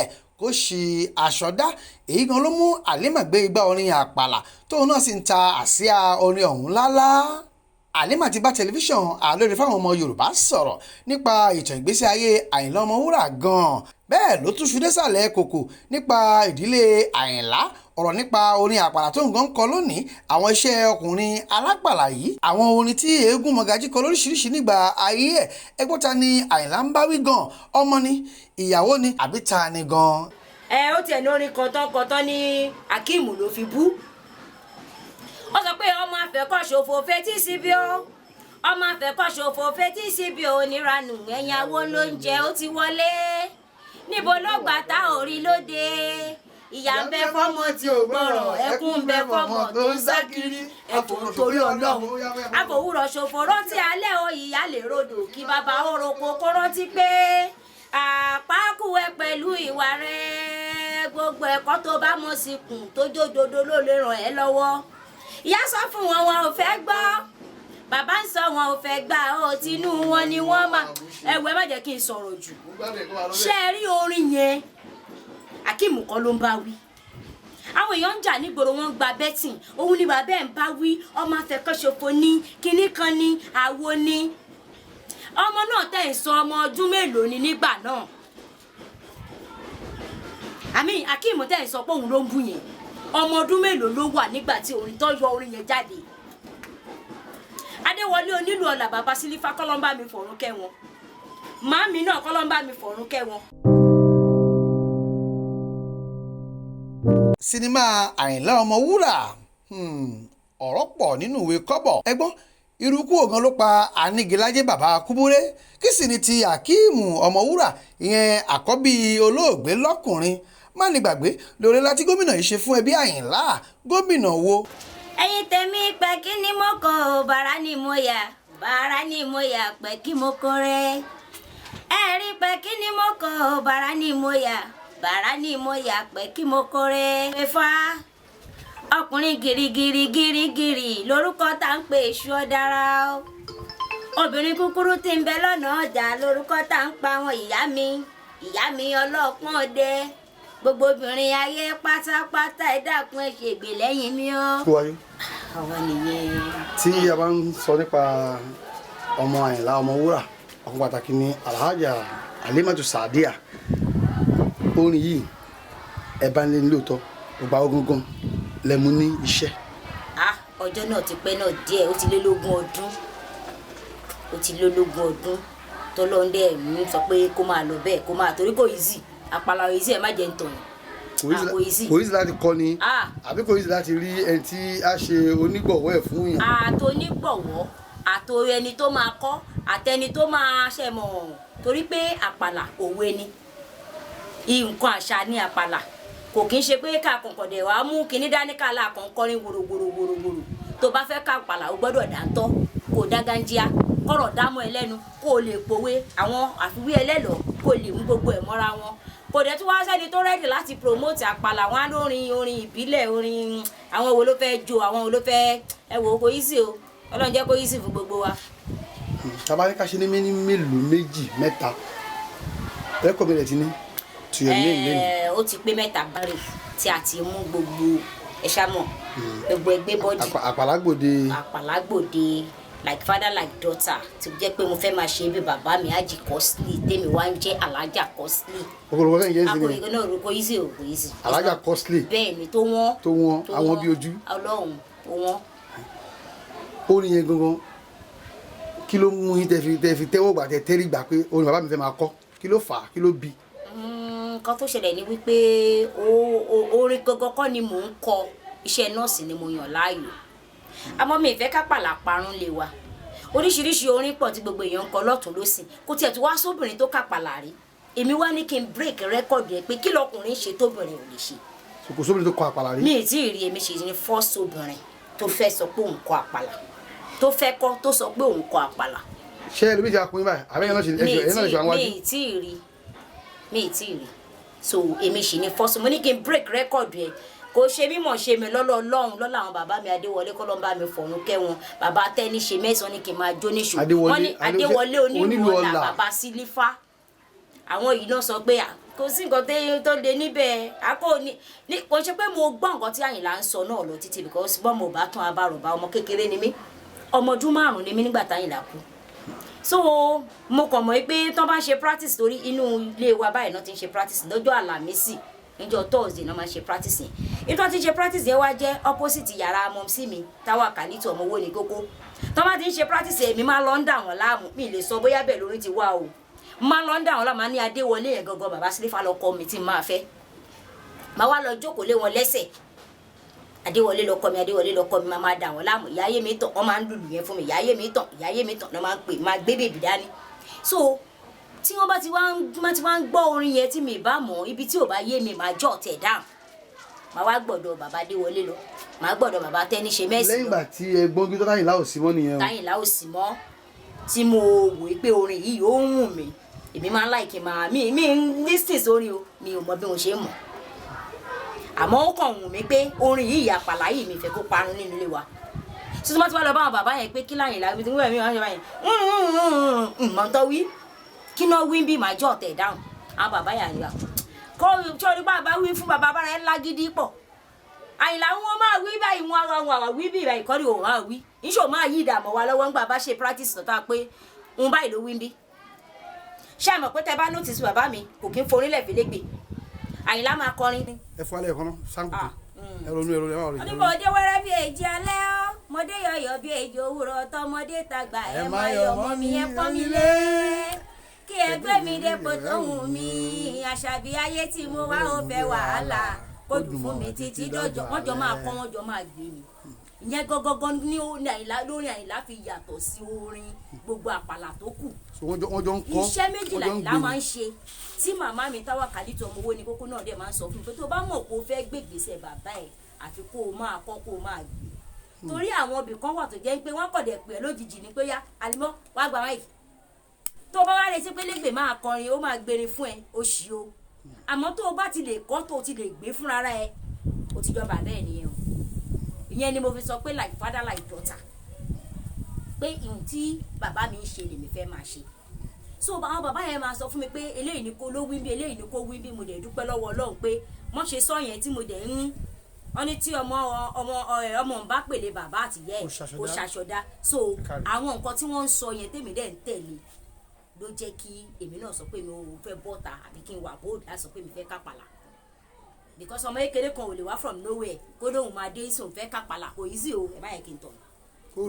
Kó ṣi aṣọ dá. Èyí gan ló mú Halima gbé igbá orin àpàlà, tóun náà sì ń ta àsíá orin ọ̀hún lálá. Halima ti bá tẹlifíṣàn Alóore fáwọn ọmọ Yorùbá sọ̀rọ̀ nípa ìtàn ìgbésí ayé Àyìnlá Ọmọwúrà gan-an. Bẹ́ẹ̀ ló túṣu désàlẹ̀ kòkò nípa ìdílé Àyìnlá, ọ̀rọ̀ nípa orin àpàlà tó nǹkan ń kọ lónìí, àwọn iṣẹ́ ọkùnrin alápàlà yìí, àwọn orin tí eégún mọ̀gájí kọ lóríṣiríṣi nígbà ayé ẹ̀. Ẹgbọ́n, ta ni Àyìnlá ń bá wí gan? Ọmọ ni, ìyàwó ni, àbí ta ni gan? Ẹ ó tiẹ̀ ní orin kan tán kan tán ní Akeem ló fi bú. Ó sọ pé ọmọ afẹ́kọ̀ṣòfò fetí síbi ó, ọmọ afẹ́kọ̀ṣòfò fetí síbi ó, níranù ẹ̀yàwó ló ń jẹ, ó ti wọlé, níbo ló gbà tá ò rí lóde? Ìyà ń bẹ fọ́mọ tí ò gbọ́rọ̀, ẹkún ń bẹ fọ́mọ tó ń sá kiri. Ẹ̀fọ́ torí Ọlọ́run, àfòwúrọ̀ ṣòfò rántí alẹ́ o, ìyá lè rodò kí bàbá oroko kó rántí pé àpákù ẹ pẹ̀lú ìwà rẹ. Gbogbo ẹ̀kọ́ tó bá mọ̀ sí kùn tó jódodo ló lè ràn ẹ́ lọ́wọ́. Ìyá sọ fún wọn, wọn ò fẹ́ gbọ́. Bàbá ń sọ, wọn ò fẹ́ gbà ó. Tinú wọn ni wọ́n máa ẹ̀wẹ̀. Má jẹ́ kí n sọ̀rọ̀ jù. Ṣé ẹ rí orin yẹn? Akeem kọ́ ló ń bá wí. Àwọn èèyàn ń jà nígboro, wọn ń gba betting. Òun ni bàbá ẹ̀ ń bá wí. Ọmọ afẹ́kọ́ṣòfò ní kinní kan ní àwo ní ọmọ náà tẹ̀ ń sọ. Ọmọ ọdún mélòó ni nígbà náà? Àmì Akeem tẹ̀ ń sọ pé òun ló ń bú yẹn, ọmọ ọdún mélòó ló wà nígbà tí orin tó yọ orin yẹn jáde? Adéwọlé onílù ọ̀là, bàbá Sílífà, kọ́lọ́mbà mi fọ̀rún kẹ́ wọn. Màámi náà, kọ́lọ́mbà mi fọ̀rún kẹ́ wọn. Sinimá Àyìnlá Ọmọwúrà, ọ̀rọ̀ pọ̀ nínú ìwé kọ́bọ̀. Ẹgbọ́n, irúkú ògan ló pa Anígilájẹ́ bàbá Kúbúrẹ́? Kí sì ni ti Akeem Ọmọwúrà, ìyẹn àkọ́bí olóògbé lọ́kùnrin? Má ní gbàgbé lórí láti gómìnà yìí ṣe fún ẹbí Àyìnlá. Gómìnà wo? Ẹ̀yin tèmi, pẹ́ kí ni mo kọ? Bàrà ni mo yà, bàrà ni mo yà, pẹ́ kí mo kọ rẹ. Ẹ rí pẹ́ kí ni mo kọ? Bàrà ni mo yà, bàrà ni mo yà, pẹ́ kí mo kọ rẹ. Ẹ̀fà ọkùnrin girigiri girigiri lórúkọ tá ń pè èṣù ọ̀dára o. Obìnrin kúkúrú tí ń bẹ lọ́nà ọjà lórúkọ tá ń pa àwọn ìyá mi, ìyá mi ọlọ́pọ́n ọdẹ. Gbogbo obìnrin ayé pátápátá, ẹ dákun, ẹ ṣègbè lẹ́yìn mi o. Kó wáyé. Àwa nìyẹn. Tí a bá ń sọ nípa ọmọ Àyìnlá Ọmọwúrà, ọkàn pàtàkì ní Alhaja Halimatu Sadiya. Orin yìí, ẹ bá ń lé ní lóòótọ́, gbogbo àwọn gangan lẹ́mu ní iṣẹ́. Ah, ọjọ́ náà ti pẹ́ náà díẹ̀. Ó ti lé lógún ọdún, ó ti lé lógún ọdún. Tọ́lọ́run dẹ̀ ń sọ pé kó máa lọ bẹ́ẹ̀, kó máa torí kò easy. Àpàlà ò easy, ẹ má jẹ́ ń tàn yín. Kò easy. Kò easy láti kọ́ ni àbí kò easy láti rí ẹni tí a ṣe onígbọ̀wọ́ ẹ̀ fún yàn? Àtonígbọ̀wọ́, àtò ẹni tó máa kọ́, àtẹni tó máa ṣe mọ̀, torí pé àpàlà òwe ni, nǹkan àṣà ní àpàlà. Kò kí ń ṣe pé ká kọ̀ǹkọ̀ dẹ̀ wá mú kinní dání ká la kàn kọrin wòròwòrò wòròwòrò. Tó bá fẹ́ ká àpàlà, o gbọ́dọ̀ dáńtọ́, kó o dágájíá, kọ́rọ̀ dámọ́ ẹ lẹ́nu, kó o lè pòwe àwọn àfiwé ẹlẹ́lọ́ọ́, kó o lè mú gbogbo ẹ̀ mọ́ra wọn. Kò dẹ̀ tún wá sẹ́ni tó ready láti promote àpàlà. Wọn á lórin orin ìbílẹ̀, orin àwọn wo ló fẹ́ jó, àwọn wo ló fẹ́ ẹ wò ó. Kò easy o. Ọlọ́run jẹ́ kó easy fún gbogbo wa. Tàbá ní ká ṣe ní méní mélòó, méjì, mẹ́ta, record mi rẹ̀ ti ní to your name lẹ́nu. Ẹ, ó ti pé mẹ́ta báyìí tí a ti mú gbogbo ẹ ṣá mọ̀, gbogbo ẹgbẹ́ bọ́dì. Àpàlágbòde. Àpàlágbòde, like father like daughter, tó jẹ́ pé mo fẹ́ máa ṣe bí bàbá mi Hájì Costly, tèmi wá ń jẹ́ Alájà Costly. Ọ̀pọ̀lọpọ̀ lẹ́yìn jẹ́ sí ni. Akọ̀ròyìn náà kò easy o, kò easy. Alájà Costly. Bẹ́ẹ̀ ni, tó wọ́n. Tó wọ́n, àwọn bí ojú. Ọlọ́run, tó wọ́n. Orin yẹn gangan, kí ló mú yín tẹ́ fi tẹ́wọ́ gbà, tẹ́ tẹ́rí gbà pé orin bàbá mi fẹ́ máa kọ́? Kí ló fà á? Kí ló bí? Nǹkan tó ṣẹlẹ̀ ni wípé orin gangan kọ́ ni mò ń kọ. Iṣẹ́ nọ́ọ̀sì ni mo yàn láàyò, àmọ́ mi ì fẹ́ ká pàlà parun lè wa. Oríṣiríṣi orin pọ̀ tí gbogbo èèyàn ń kọ lọ́tún lọ́sìn. Kò tiẹ̀ tó wá sóbìnrin tó kàpàlà rí. Èmi wá ní kí n break record ẹ pé kí lọkùnrin ṣe tóbìnrin ò lè ṣe. Kò sóbìnrin tó kọ àpàlà rí? Mi ì tí ì rí. Èmi ṣe ní first obìnrin tó fẹ́ sọ pé òun kọ àpàlà, tó fẹ́ kọ́, tó sọ pé òun kọ àpàlà. Ṣé ẹlòmíì ti akùnrin báyìí, àbẹ́yẹn náà ṣe Mi ì ẹ̀yìn náà ṣe àwọn mi wájú? ì tí ì rí, mi ì tí ì rí. So èmi ṣì ní first. Mo ní kí n break record yẹn. Kò ṣe mímọ̀ ṣe mi lọ́lọ́ Ọlọ́run, lọ́lọ́ àwọn bàbá mi Adéwọlé, kọ́ ló ń bá mi fọ̀run kẹ́ wọn. Bàbá tẹ́ni ṣe mẹ́sàn-án ní kí n máa jó níṣó. Adéwọlé. Wọ́n ní Adéwọlé onílù Onílù ọ̀la. Ọlà. Bàbá Sílífà, àwọn yìí náà sọ pé Kò sí nǹkan tó le níbẹ̀. Akó ni kò ṣe pé mo gbọ́ nǹkan tí Àyìnlá ń sọ náà lọ títí, because bọ́mọ ò bá tán abáròbá, ọmọ kékeré ni mí, ọmọ ọdún 5 ni mí nígbà táyìnlá kú. So mo kàn mọ̀ pé tán bá ń ṣe practice, torí inú ilé wa báyìí náà ti ń ṣe practice lọ́jọ́ Àlàmísì, níjọ́ Thursday náà máa ń ṣe practice yẹn. Ìtọ́ ti ń ṣe practice yẹn wá jẹ́ opposite yàrá mumsy mi, Táwa Kàlítù ọmọ owó ní kókó. Tán bá ti ń ṣe practice yẹn, èmi máa lọ ń dà wọ́n láàmú. Mi lè sọ bóyá bẹ́ẹ̀ lórí ti wá o. Máa lọ ń dà wọ́n láàmú, á ní Adéwọlé yẹn gangan, bàbá sílífà lọkọ mi tí máa fẹ́. Máa wá lọ jókòó lé wọn lẹ́sẹ̀. Adéwọlé lọkọ mi, Adéwọlé lọkọ mi, máa máa dà wọ́n láàmú. Ìyá ayé mi tàn, wọ́n máa ń lùlù yẹn fún mi. Ìyá ayé mi tàn, ìyá ayé mi tàn náà máa ń pè, máa gbé bèbí dání. So tí wọ́n bá ti wá ń má ti wá ń gbọ́ orin yẹn, tí mi bá mọ̀ ibi tí ò bá yé mi, máa jot ẹ̀ down, máa wá gbọ́dọ̀ bàbá Adéwọlé lọ, máa gbọ́dọ̀ bàbá tẹ́ni ṣe mẹ́sì Lẹ́yìn lọ. ìgbà tí ẹ gbọ́n tó Táyìnlá ò sí mọ́ nìyẹn o. Táyìnlá ò sí mọ́, tí mo wò pé orin yìí ó ń wù mí. Èmi máa ń like máa mi ń listen sórin o, mi ò mọ bí mo ṣe ń mọ̀, àmọ́ ó kàn wù mí pé orin yìí, àpàlà yìí, mi fẹ́ kó parun nínú ilé wa. Tuntun bá ti wá lọ bá àwọn bàbá yẹn pé kí Láyìnlá wí, tí wọ́n mi wọ́n ṣe báyìí, mọ̀ tó wí kí náà wí bí, màá jot ẹ̀ down. Àwọn bàbá yẹn àyà kó sórí bàbá wí fún bàbá bára ẹ̀ lágídí pọ̀. Àyìnlá wọn máa wí báyìí, wọn àwọn àwọn wí bí báyìí kọ́ni òun máa wí níṣó máa yí ìdààmú wa lọ́wọ́ ńgbà bá ṣe practice tó tá pé ń báyìí ló wí ń bí. Ṣé àmọ̀ pé tẹ bá notice, bàbá mi kò kí ń forílẹ̀ fìlégbè, Àyìnlá máa kọrin. Ẹ fọ alẹ́ ẹ̀kọ́ náà sáǹkù, ẹ ronú, ẹ ronú, ẹ má ronú. Onímọ̀ọ́dé wẹ́rẹ́ bí èjì alẹ́ ọ́, mọ̀dé yọ̀yọ̀ bí èjì òwúrọ̀, tọmọdé tàgbà, ẹ má yọ̀ mọ́ mi, ẹ pọ́n mi lé, kí ẹgbẹ́ mi dépò tó wù mí. Àṣàbí ayé tí mo wá ò fẹ́ wàhálà, kó dùn fún mi títí dọ́jọ́. Wọ́n jọ máa kọ́, wọ́n jọ máa gbé mi. Ìyẹn gangan ní Àyìnlá, lórí Àyìnlá fi yàtọ̀ sí orin gbogbo àpàlà tó kù. So wọ́n jọ ń kọ́. Iṣẹ́ méjìlá wọ́n jọ ń Àyìnlá gbé. máa ń ṣe, tí màmá mi Táwa Kàlítù ọmọ owó ní kókó náà dẹ̀ máa ń sọ fún mi pé tó bá mọ̀ kó o fẹ́ gbègbèsè bàbá ẹ̀, àfi kó o máa kọ́, kó o máa gbé, torí àwọn ibì kan wà tó jẹ́ pé wọ́n kọ̀ dẹ̀ pè é lójijì ni pé yá Àlímọ́, wá gba mic. Tó bá wá retí pé lẹ́gbẹ̀ẹ́ máa kọrin, ó máa gbérin fún ẹ, ó ṣì o. Àmọ́ tó o bá ti lè kọ́, tó o ti lè gbé fúnra ẹ, o ti jọ bàbá ẹ nìyẹn o. Ìyẹn ni mo fi sọ pé like father like daughter, pé ìhun tí bàbá mi ń ṣe lèmi fẹ́ máa ṣe. So àwọn bàbá yẹn máa sọ fún mi pé eléyìí ni kó ló wí bí, eléyìí ni kó wí bí. Mo dẹ̀ dúpẹ́ lọ́wọ́ Ọlọ́run pé wọ́n ṣe sọ yẹn tí mo dẹ̀ ń wọ́n ní tí ọmọ ọmọ ọmọ ń bá pèlè bàbá àtìyẹ́ ẹ̀. Ó ṣaṣọdá. Ó ṣaṣọdá. So Kárí. àwọn nǹkan tí wọ́n ń sọ yẹn tèmi dẹ̀ ń tẹ̀lé ló jẹ́ kí èmi náà sọ pé mi ò fẹ́ bọ́ta àbí kí n wà bold láti sọ pé mi fẹ́ kápálà, because ọmọ kékeré kan ò lè wá from nowhere kó lóun máa dé sóun fẹ́ kápálà. Kò easy o, ẹ má yẹ kí n tọ̀. Kó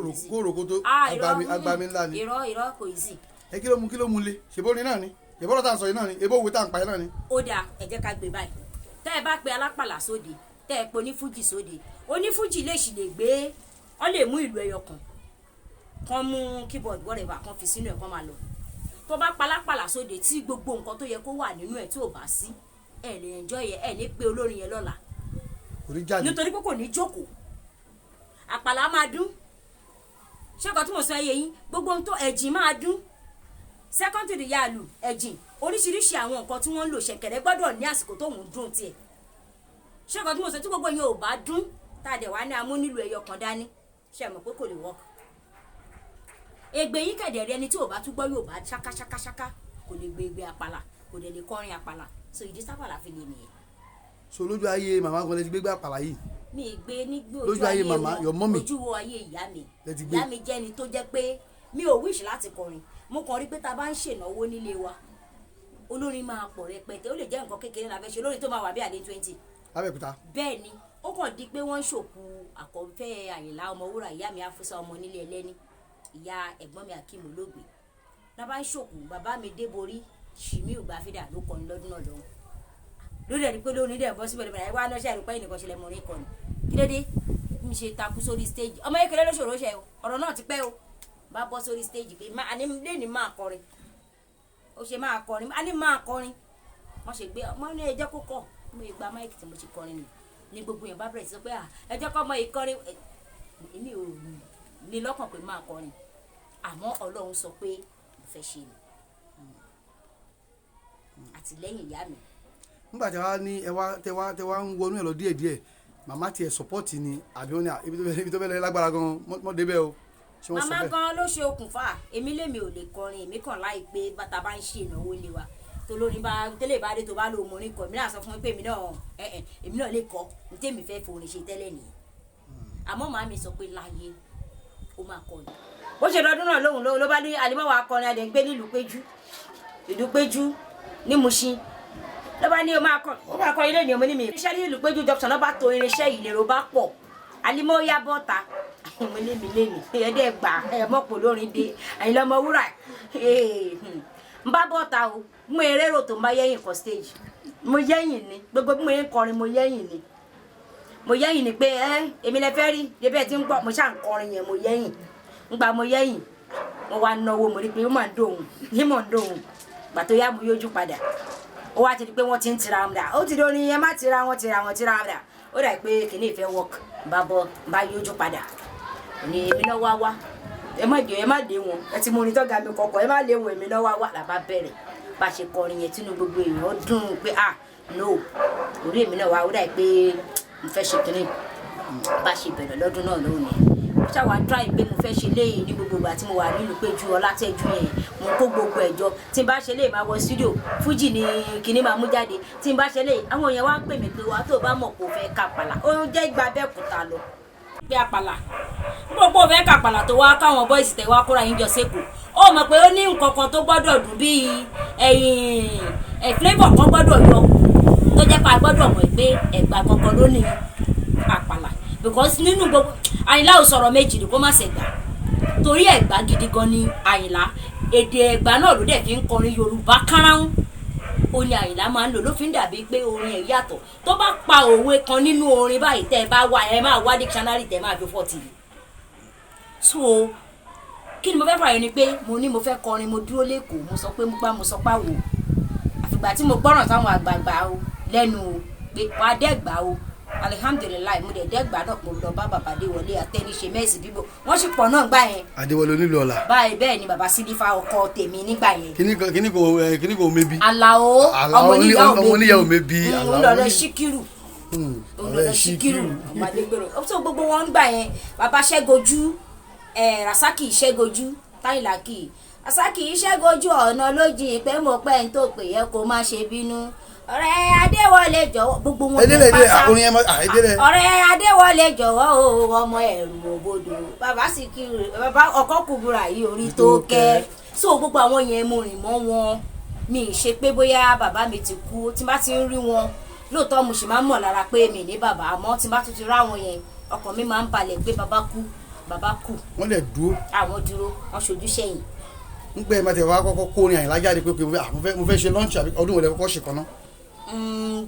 rò kó tó Ah, irọ́, agbami agbami ńlá ni. Irọ́, irọ́, kò easy. Ẹ kí ló mú le? Ṣèbó ni náà ni, ṣèbó lọ́tà ń sọ yìí náà ni, ebó òwe tá à ń pa yìí náà ni. Ó dáa, ẹ jẹ́ ká gbé báyìí. Tẹ́ ẹ bá pe alápàlà sóde, tẹ́ ẹ pe onífújì sóde, onífújì lè sì lè gbé, wọ́n lè mú ìlú ẹyọ kan kan, mú keyboard, whatever, kan fi sínú ẹ̀, kan máa lọ. Tó bá palápàlà sóde, tí gbogbo nǹkan tó yẹ kó wà nínú ẹ̀ tí ò bá sí, ẹ lè enjoy ẹ, ẹ ní pé olórin yẹn lọ́la. Kò ní jáde. Nítorí pé kò ní jókòó, àpàlà máa dún. Ṣé nǹkan tí mo sọ ẹ yé yín? Gbogbo ohun tó ẹ̀jìn máa dún, second to the yàlù ẹ̀jìn, oríṣiríṣi àwọn nǹkan tí wọ́n ń lò, ṣẹ̀kẹ̀rẹ̀ gbọ́dọ̀ ní àsìkò tóun dún tiẹ̀. Ṣé nǹkan tí mo sọ, tí gbogbo yẹn ò bá dún, tá a dẹ̀ wá ní amúnílù ẹyọ kan dání, ṣe mọ̀ pé kò lè work? Ègbè yìí kẹ̀dẹ̀ rí, ẹni tí ò bá tún gbọ́ yóò bá ṣáká ṣáká ṣáká, kò lè gbé ègbè àpàlà, kò dẹ̀ lè kọrin àpàlà. So ìdí sápàlà fi lè nìyẹn. So lójú ayé màmá kan lè ti gbégbá àpàlà yìí? Mi ì gbé nígbó. Lójú ayé màmá, wọn, your mommy. Ojú wo ayé ìyá mi. Lẹ ti gbé. Ìyá mi jẹ́ ẹni tó jẹ́ pé mi ò wish láti kọrin. Mo kàn rí pé tá a bá ń ṣènáwó nílé wa, olórin máa pọ̀ rẹpẹtẹ. Ó lè jẹ́ nǹkan kékeré la fẹ́ ṣe, olórin tó máa wà bí àdé 20. Lábẹ́òkúta. Bẹ́ẹ̀ ni. Ó kàn di pé wọ́n ń ṣòkú àkọ́fẹ́ Àyìnlá Ọmọwúrà, ìyá mi Afúsá ọmọ nílé ẹlẹ́ni, ìyá ẹ̀gbọ́n mi Akeem olóògbé. Náà bá ń ṣòkú bàbá mi Débórí, Ṣìmíù Gbàfídà ló kọrin lọ́dún náà lọ́hùn. Lórí ẹ̀rí pé lónìí dẹ̀ bọ́ síbẹ̀ lọ́mọdé wá náà ṣe àrùpẹ́ ìnìkan ṣẹlẹ̀ mọ̀ ní kọ́ni. Kí ló dé mi ṣe takú sórí stage? Ọmọ kékeré ló ṣòro ṣe o, ọ̀rọ̀ náà ti pẹ́ o. Bá bọ́ sórí stage pé má àní lẹ́ni máa kọrin, ó ṣe máa kọrin, àní máa kọrin. Wọ́n ṣe gbé ọmọ ní ẹjẹ́ kó kọ̀. Mo gba mic tí mo ṣe kọrin nì ní gbogbo yẹn bá bẹ̀rẹ̀ sí sọ pé ẹ jẹ́ kọ́ ọmọ yìí kọrin. Èmi ò ní lọ́kàn pé máa kọrin, àmọ́ Ọlọ́run sọ pé mo fẹ́ ṣe ni, àtìlẹ́yìn ìyá mi. Nígbà tí wàá ní ẹ wá tẹ wá ń wọnú ẹ lọ díẹ̀díẹ̀, màmá tiẹ̀ support ni àbí wọn ní ibi tó fẹ́ lọ lágbára gan mọ́ débẹ̀ o? Ṣé wọ́n sọ Màmá bẹ́ẹ̀? gan ló ṣe okùnfà. Èmi lèmi ò lè kọrin, èmi kàn láì pé bàtà bá ń ṣe ìnáwó lé wa. Tó lórin bá tẹ́lẹ̀ bá dé, tó bá lò mọ̀ ní kọ, èmi náà sọ fún mi pé èmi náà ẹ ẹ èmi náà lè kọ ní tèmi fẹ́ forin ṣe tẹ́lẹ̀ nìyẹn. Àmọ́ màá mi sọ pé láyé, ó máa kọ ni. Bó ṣe lọ́dún náà lóhùn ló bá ní Àlímọ́ wa kọrin. Adé ń gbé nílùú Péjú, ìlú Péjú ní Mushin. Ló bá ní ó máa kọ ilé ní ọmọ ní mi. Iṣẹ́ ní ìlú Péjú junction ló bá to irinṣẹ́, ìlérò bá pọ̀. Àlímọ́ yá bọ́ta, mo ní mi léni ẹ̀ẹ́dẹ́ gbà ẹ̀ mọ́pò lórin dé Àyìnlá Ọmọwúrà n bá bọ́ta o. Mo eré rò tó ń bá yẹ́yìn kọ stage, mo yẹ́yìn ni. Gbogbo bí mo yẹn ń kọrin, mo yẹ́yìn ni, mo yẹ́yìn ni pé ẹ èmi lẹ fẹ́ rí débẹ̀ tí ń gbọ́. Mo ṣáà ń kọrin yẹn, mo yẹ́yìn ngbà mo yẹ́yìn. Mo wá náwó, mo rí pé ó máa ń dòun ní mò ń dòun. Gbà tó yá, mo yójú padà, ó wá ti di pé wọ́n ti ń tira wọn dà. Ó ti di orin yẹn má tira wọn, tira wọn, tira wọn dà. Ó dà pé kìnìún ìfẹ́ work n bá bọ́ n bá yójú padà ní èmi náà wá wá. Ẹ má dé, ẹ má lé wọn, ẹ ti mú orin tọ́ga mi kọ̀ọ̀kan, ẹ má lé wọn. Èmi náà wá wá làbá bẹ̀rẹ̀ bá ṣe kọrin yẹn, tínú gbogbo èèyàn ó dùn pé ah no, orí èmi náà wá. Ó dà pé mo fẹ́ ṣe kínní. Bá ṣe bẹ̀rẹ̀ lọ́dún náà lónìí, mo ṣàwà try pé mo fẹ́ ṣe léyìí. Ní gbogbo ìgbà tí mo wà nílùú Péjú Ọlátẹ́jú yẹn, mo kó gbogbo ẹ̀jọ. Tí n bá ṣe léyìí, máa wọ studio, fújì ni kinní máa mú jáde. Tí n bá ṣe léyìí, àwọn èèyàn wá ń pè mí pé wà tó bá mọ̀ kó fẹ́ kàpàlà, ó jẹ́ ìgbà Abẹ́òkúta lọ pé àpàlà gbogbo fẹ́ kàpàlà tó wá káwọn boys tẹ̀ wá kóra yín jọ sẹ́kọ̀ọ́. Ó mọ̀ pé ó ní nǹkan kan tó gbọ́dọ̀ dùn bíi ẹ̀yìn ẹ̀, flavour kan gbọ́dọ̀ yọ tó jẹ́ pé a gbọ́dọ̀ mọ̀ pé Ẹ̀gbá kankan ló ní àpàlà, because nínú gbogbo Àyìnlá ò sọ̀rọ̀ méjì ní kó má ṣẹ̀gbà, torí Ẹ̀gbá gidi gan ni Àyìnlá. Èdè Ẹ̀gbá náà ló dẹ̀ fi ń kọrin. Yorùbá káràún ó ní Àyìnlá máa ń lò, ló fi ń dàbí pé orin ẹ̀ yàtọ̀. Tó bá pa òwe kan nínú orin báyìí, tẹ́ ẹ bá wá, ẹ máa wá dictionary tẹ́ ẹ máa fi fọ́ọ̀tì. So kí ni mo fẹ́ fààyàn ni pé mo ní mo fẹ́ kọrin, mo dúró lẹ́kọ̀ọ́, mo sọ pé mo gbá, mo sọ páwo. Àfìgbà tí mo gbọ́ràn táwọn àgbààgbà o lẹ́nu o pé wàá dẹ́gbà o. Alihamudulilayi, mo dẹ̀ dẹ́gbà náà. Mo lọ bá bàbá Adéwọlé àtẹniṣe mẹ́sì bíbò, wọ́n sì pọ̀ náà gbà yẹn. Adéwọlé onílù ọ̀la. Báyìí bẹ́ẹ̀ ni, bàbá Sílífà, ọkọ tèmi nígbà yẹn. Kíní kan omebi. Àlàó. Àlàó. Ọmọ ọmọ oníyà Òmebí, Àlàó. Ńlọrọ Síkírù, ńlọrọ Síkírù ọmọ Adégbèrò. Ó sọ gbogbo wọn gbà yẹn, bàbá Ṣẹ́gojú ẹ̀, Rasaki Ṣẹ́gojú, Táyìlákì Rasaki Ṣẹ́gojú, ọ̀nà lójì pé mo pẹ́ ń tó pè yẹ kó má ṣe bínú. Ọ̀rẹ́ Adéwọlé jọ̀wọ́, gbogbo wọn Edele edele. pátá. Orin yẹn ma edele. Ọ̀rẹ́ Adéwọlé jọ̀wọ́ o, ọmọ ẹ̀rù òbodò, bàbá Síkírù, bàbá ọkọ kùbúrà yìí, orí tó kẹ́. So gbogbo àwọn yẹn, mo rìn mọ́ wọn. Mi ì ṣe pé bóyá bàbá mi ti kú. Tí n bá ti ń rí wọn, lóòótọ́ mo sì máa ń mọ̀ lára pé mi ní bàbá, àmọ́ tí n bá tún ti rá wọn yẹn, ọkàn mi máa ń balẹ̀ pé bàbá kú, bàbá kú. Wọ́n lè dúró. Àwọn dúró, wọ́n ṣojú sẹ́yìn. Ń pẹ́ máa tẹ̀ wá kọ́kọ́ kó orin Àyìnlá jáde pé ah, mo fẹ́ ṣe launch, àbí ọdún wo lẹ kọ́kọ́ ṣe kan náà?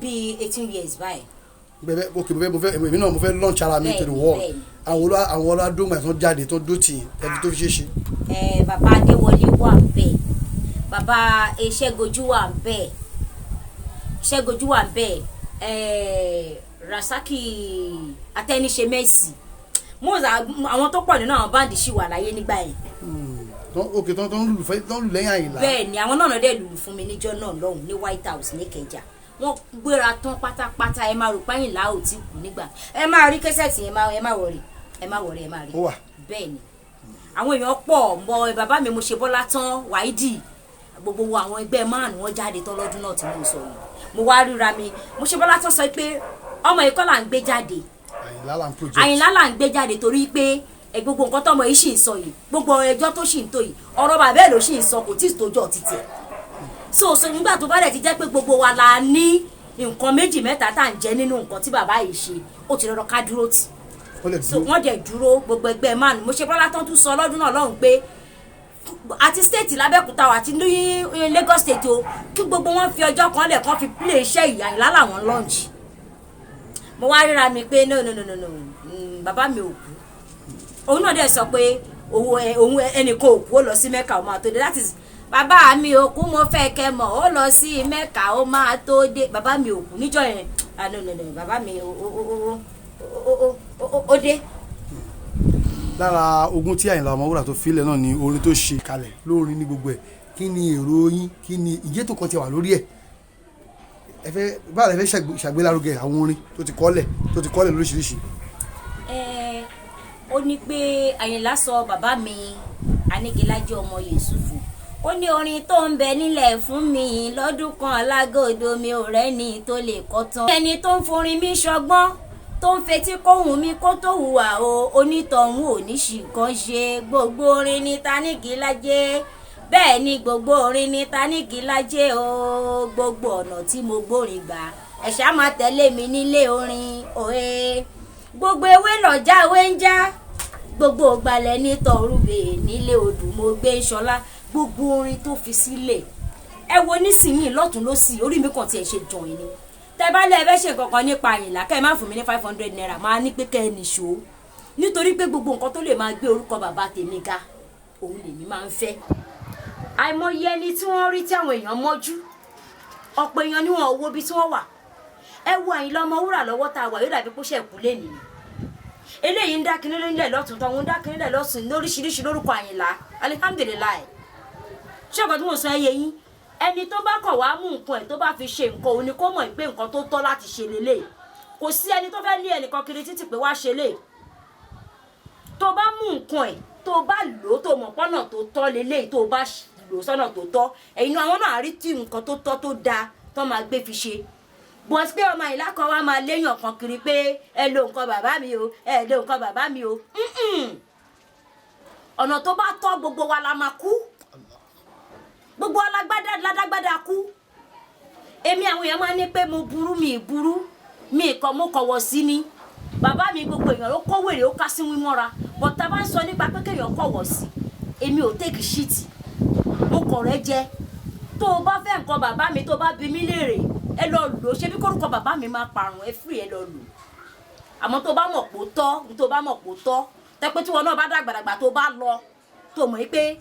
Bíi 18 years báyìí. Bẹ́ẹ̀, ok, mo fẹ́ èmi náà mo fẹ́ launch ara mi to the world. Àwọn olú adóńgbà tó jáde tó dó tì í ẹbí tó fi ṣe é ṣe. Ẹ bàbá Adéwọlé wà bẹ́ẹ̀, bàbá Ṣẹ́gojú wà bẹ́ẹ̀, Ṣẹ́gojú wà bẹ́ẹ̀, Rasaki Atẹniṣe Mercy mọ́sà, àwọn tó pọ̀ nínú àwọn band ṣì wà láyé nígbà yẹn. Ok, tó ń lù fẹ́, tó ń lù lẹ́yìn Àyìnlá. Bẹ́ẹ̀ ni, àwọn náà dẹ̀ lùlù fún mi níjọ́ náà lọ́hùn ní White House ní Ìkẹjà. Wọ́n gbéra tán pátápátá. Ẹ máa rò páyìnlá ò tí kú nígbà ẹ máa rí cassette yẹn. Ẹ má worry, ẹ má worry, ẹ má rí. Ó wà. Bẹ́ẹ̀ ni, àwọn èèyàn pọ̀ mọ bàbá mi. Mo ṣe bọ́lá tán wáídì, gbogbo àwọn ẹgbẹ́ márùn wọn jáde tán lọ́dún náà tí mo sọ yìí. Mo wá ríra mi, mo ṣe bọ́lá tán sọ pé ọmọ yìí kọ́ là ń gbé jáde. Àyìnlá là ń project. Àyìnlá là ń gbé jáde, torí pé ẹ gbogbo nǹkan tọmọ yìí sì ń sọ yìí, gbogbo ẹjọ́ tó sì ń tó yìí, ọ̀rọ̀ bàbá ẹ̀ ló sì ń sọ, kò tí ì tójọ́ títì ẹ̀. So nígbà tó bá dẹ̀ ti jẹ́ pé gbogbo wa la ní nǹkan méjì mẹ́ta tá à ń jẹ nínú nǹkan tí bàbá yìí ṣe, ó ti rọrọ ká dúró tì. Ó lè So dúró. wọ́n dẹ̀ dúró, gbogbo ẹgbẹ́ márùn. Mo ṣe bọ́lá tán tún sọ lọ́dún náà lọ́hùn pé àti state l'Abẹ́òkúta o, àti ní Lagos State o, kí gbogbo wọn fi ọjọ́ kan lẹ̀ kán fi play iṣẹ́ ìyá Àyìnlá làwọn launch. Mo wá ríra mi pé no, no, no, no, no, bàbá mi ò kú. Òun náà dẹ̀ sọ pé òun ẹnìkan ò kú, ó lọ sí Mẹ́kà, ó máa tó dé. That is, bàbá mi ò kú, mo fẹ́ kẹ́ mọ̀, ó lọ sí Mẹ́kà, ó máa tó dé. Bàbá mi ò kú níjọ́ yẹn. Ah, no, no, no, bàbá mi ó ó ó ó ó ó ó dé. Lára ogún tí Àyìnlá Ọmọwúrà tó filẹ̀ náà ni orin tó ṣe kalẹ̀ lórin ní gbogbo ẹ̀. Kí ni èrò yín? Kí ni ìjẹ́ tó kan ti wà lórí ẹ̀? Ẹ fẹ́ báwo lẹ fẹ́ ṣàgbélárugẹ àwọn orin tó ti kọ́lẹ̀ lóríṣiríṣi? Ẹ ó ní pé Àyìnlá sọ bàbá mi Anígilájẹ́ ọmọ Yẹ̀sùfù. Ó ní orin tó ń bẹ nílẹ̀ fún mi lọ́dún kan alágòdo, mi ò rẹ́ni tó lè kọ́ tán. Ẹni tó ń forin mi ṣọgbọ́n, tó ń fetí kóhùn mi kó tó hùwà o, onítọ̀hún ò ní ṣì kan ṣe. Gbogbo orin ní Taníkìlájẹ́, bẹ́ẹ̀ ni gbogbo orin ní Taníkìlájẹ́ o. Gbogbo ọ̀nà tí mo gbórin gbà, ẹ ṣáà máa tẹ̀lé mi nílé orin òye. Gbogbo ewé lọ́jà ewé ń já, gbogbo gbalẹ̀ ní tọrùbè nílé odò mo gbé ń ṣọlá. Gbogbo orin tó fi sílẹ̀, ẹ wo nísìnyìí lọ́tún lọ́sì, orí mi kàn tiẹ̀ ṣe jọ̀ìn ni. Tẹ bá lẹ́ ẹ fẹ́ ṣe nǹkan kan nípa Àyìnlá, kẹ́ ẹ má fún mi ní ₦500, máa ní pé kẹ́ ẹ nìṣó, nítorí pé gbogbo nǹkan tó lè máa gbé orúkọ bàbá tèmi ga, òun lèmi máa ń fẹ́. Àìmọye ẹni tí wọ́n rí tí àwọn èèyàn mọ́jú, ọ̀pọ̀ èèyàn ni wọn ò wo ibi tí wọ́n wà. Ẹ wo Àyìnlá Ọmọwúrà lọ́wọ́ tá a wà yóò dàbí kó ṣẹ̀ kú lẹ́nìí. Eléyìí ń dá kinní nílẹ̀ lọ́tún, tó ń dá kinní nílẹ̀ lọ́sùn lóríṣiríṣi lórúkọ Àyìnlá. Alihamdulilayi. Ṣé ọkọ̀ tí mo sọ ẹ yé yín? Ẹni tó bá kọ̀ wá mú nǹkan ẹ̀ tó bá fi ṣe nǹkan, òun ni kó mọ̀ pé nǹkan tó tọ́ láti ṣe lélẹ̀. Kò sí ẹni tó fẹ́ lé ẹnìkan kiri títì pé wá ṣe lè. Tó bá mú nǹkan ẹ̀, tó bá lò ó, tó mọ̀ pọ́nà tó tọ́ lélẹ̀, tó bá lò ó sọ́nà tó tọ́, ẹ̀yin náà àwọn náà rí tí nǹkan tó tọ́ tó dáa tó máa gbé fi ṣe. Bọ́n pé ọmọ Àyìnlá kan wá máa léyàn kan kiri pé ẹ lo nǹkan bàbá mi o, ẹ lo nǹkan bàbá mi o. Ọ̀nà tó bá tọ́ gbogbo wa la máa kú, gbogbo alágbádá ládágbádá kú. Èmi àwọn èèyàn máa ń ní pé mo burú, mi burú, mi kọ mo kọ̀wọ̀ sí ni bàbá mi. Gbogbo èèyàn ló kó wèrè, ó ká sí wímọ́ra, but tá a bá ń sọ nípa pé kéèyàn kọ̀wọ̀ sí, èmi ò take shit, mo kọ̀ rẹ́ jẹ. Tó o bá fẹ́ nǹkan bàbá mi, tó o bá bi mí léèrè, ẹ lọ lò ó. Ṣe bí kórúkọ bàbá mi máa parun, ẹ free, ẹ lọ lò. Àmọ́ tó bá mọ̀ pé ó tọ́, tó bá mọ̀ pé ó tọ́, tẹ́pẹ́ tí wọn náà bá dàgbàdàgbà, tó bá lọ, tó mọ̀ pé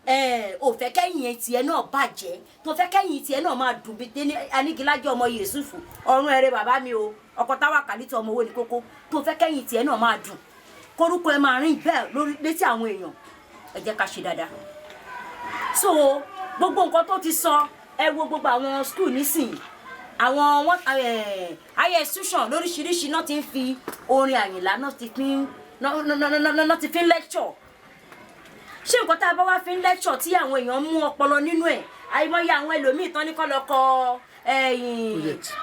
ẹ ò fẹ́ kẹ́yìn tiẹ̀ náà bàjẹ́, tó fẹ́ kẹ́yìn tiẹ̀ náà máa dùn bíi tẹ́ni Anígilájẹ́ ọmọ Yẹ̀sùfù ọ̀run ẹ̀rẹ́ bàbá mi o, ọkọ̀ táwa kàlítọ̀ ọmọ owó ní kókó, tó fẹ́ kẹ́yìn tiẹ̀ náà máa dùn, korúkọ ẹ máa rìn bẹ́ẹ̀ lórí létí àwọn èèyàn, ẹ jẹ́ ká ṣe dáadáa. So gbogbo nǹkan tó ti sọ, ẹ wo gbogbo àwọn school nísìnyí, àwọn wọn higher institution lóríṣiríṣi náà ti ń fi orin Àyìnlá náà ti fi ń lecture. Ṣé nǹkan tá a bá wá fi ń lecture tí àwọn èèyàn mú ọpọlọ nínú ẹ̀? Àìmọye àwọn ẹlòmíì tán ní kọ́ lọ kọ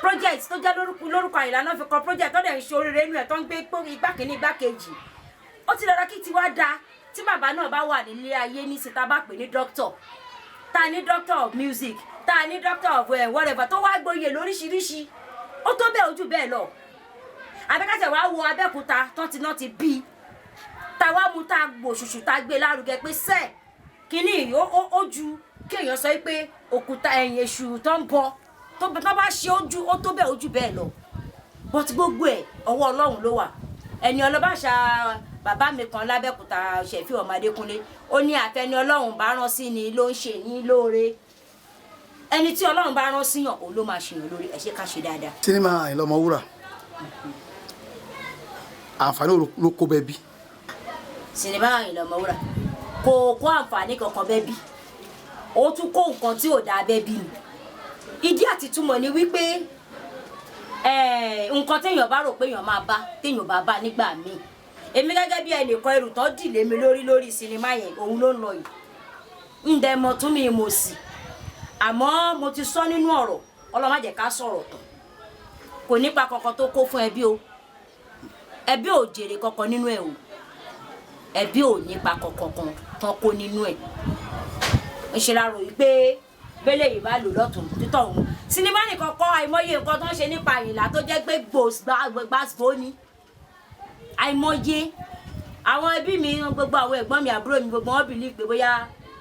project tó jẹ́ lórúkọ Àyìnlá náà fi kọ project tó dẹ̀ ń ṣe oríire inú ẹ̀, tó ń gbé igbá kìíní, igbá kejì. Ó ti dára kí tiwa da. Tí bàbá náà bá wà nílé ayé ní síta, bá pè ní doctor, tá a ní doctor of music, tá a ní doctor of whatever, tó wá gboyè lóríṣiríṣi, ó tó bẹ́ẹ̀ ojú bẹ́ẹ̀ lọ. Abẹ́kẹ́sẹ̀ wàá wo Abẹ́òkúta tán ti náà ti bí tá a wá mú, tá a gbòṣùṣù, tá a gbé lárugẹ pé sẹ́ẹ̀ kínní ó ju kéèyàn sọ pé òkúta ẹ̀yìn èṣù tó ń bọ tó bá ṣe ojú, ó tó bẹ́ẹ̀ ojú bẹ́ẹ̀ lọ. But gbogbo ẹ̀, ọwọ́ Ọlọ́run ló wà. Ẹni ọlọ́bàṣà bàbá mi kan lábẹ́òkúta, Ṣẹ̀fí ọmọ Adékúnlé, ó ní àfẹni Ọlọ́run bá rán sí ni ló ń ṣe ní lóore. Ẹni tí Ọlọ́run bá rán síyàn, òun ló máa ṣèyàn lórí. Ẹ ṣe ká ṣe dáadáa. Sinimá Àyìnlá Ọmọwúrà, àǹfààní ló kó bẹ́ẹ̀ bí? Sinimá Àyìnlá Ọmọwúrà kò kó àǹfààní kankan bẹ́ẹ̀ bí. Ó tún kó nǹkan tí ò dáa bẹ́ẹ̀ bí ni. Ìdí àti túmọ̀ ni wípé nǹkan téèyàn bá rò pé èèyàn máa bá, téèyàn bá bá nígbà míì, èmi gẹ́gẹ́ bí ẹnìkan, ẹrù tán dì lé mi lórí lórí sinimá yẹn, òun ló ń lọ yìí. Ń dẹ mọ tún mi mo sì, àmọ́ mo ti sọ nínú ọ̀rọ̀, Ọlọ́run má jẹ́ ká sọ̀rọ̀ tán. Kò nípa kankan tó kó fún ẹbí o. Ẹbí ò jèrè kankan nínú ẹ o. Ẹbí ò nípa kankan kan tán kó nínú ẹ. Ń ṣe la rò yìí pé bẹ́lẹ̀ yìí bá lò lọ́tún títọ̀ òun sinimá nìkan kọ́. Àìmọye nǹkan tó ń ṣe nípa Àyìnlá tó jẹ́ pé gbàgbó ni. Àìmọye àwọn ẹbí mi, gbogbo àwọn ẹ̀gbọ́n mi, àbúrò mi, gbogbo wọn believe pé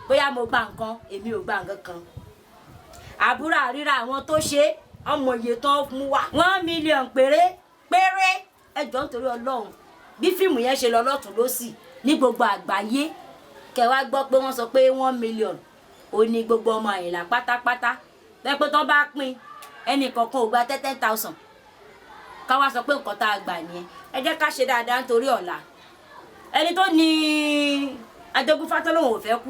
bóyá mo gba nǹkan. Èmi ò gba nǹkan kan. Àbúrò àríra àwọn tó ṣe ọmọ iye tó mú wá, 1 million péré péré. Ẹ jọ̀ọ́, nítorí Ọlọ́run, bí fíìmù yẹn ṣe lọ lọ́tún lọ́sì ní gbogbo àgbáyé, kẹ wá gbọ́ pé wọ́n sọ pé 1 million ó ní gbogbo ọmọ Àyìnlá pátápátá pé tó bá pín, ẹnì kọ̀ọ̀kan ò gba 10,000. Ká wá sọ pé nǹkan tá a gbà nìyẹn. Ẹ jẹ́ ká ṣe dáadáa nítorí ọ̀la. Ẹni tó ní Ajagunfá tó lóun ò fẹ́ kú,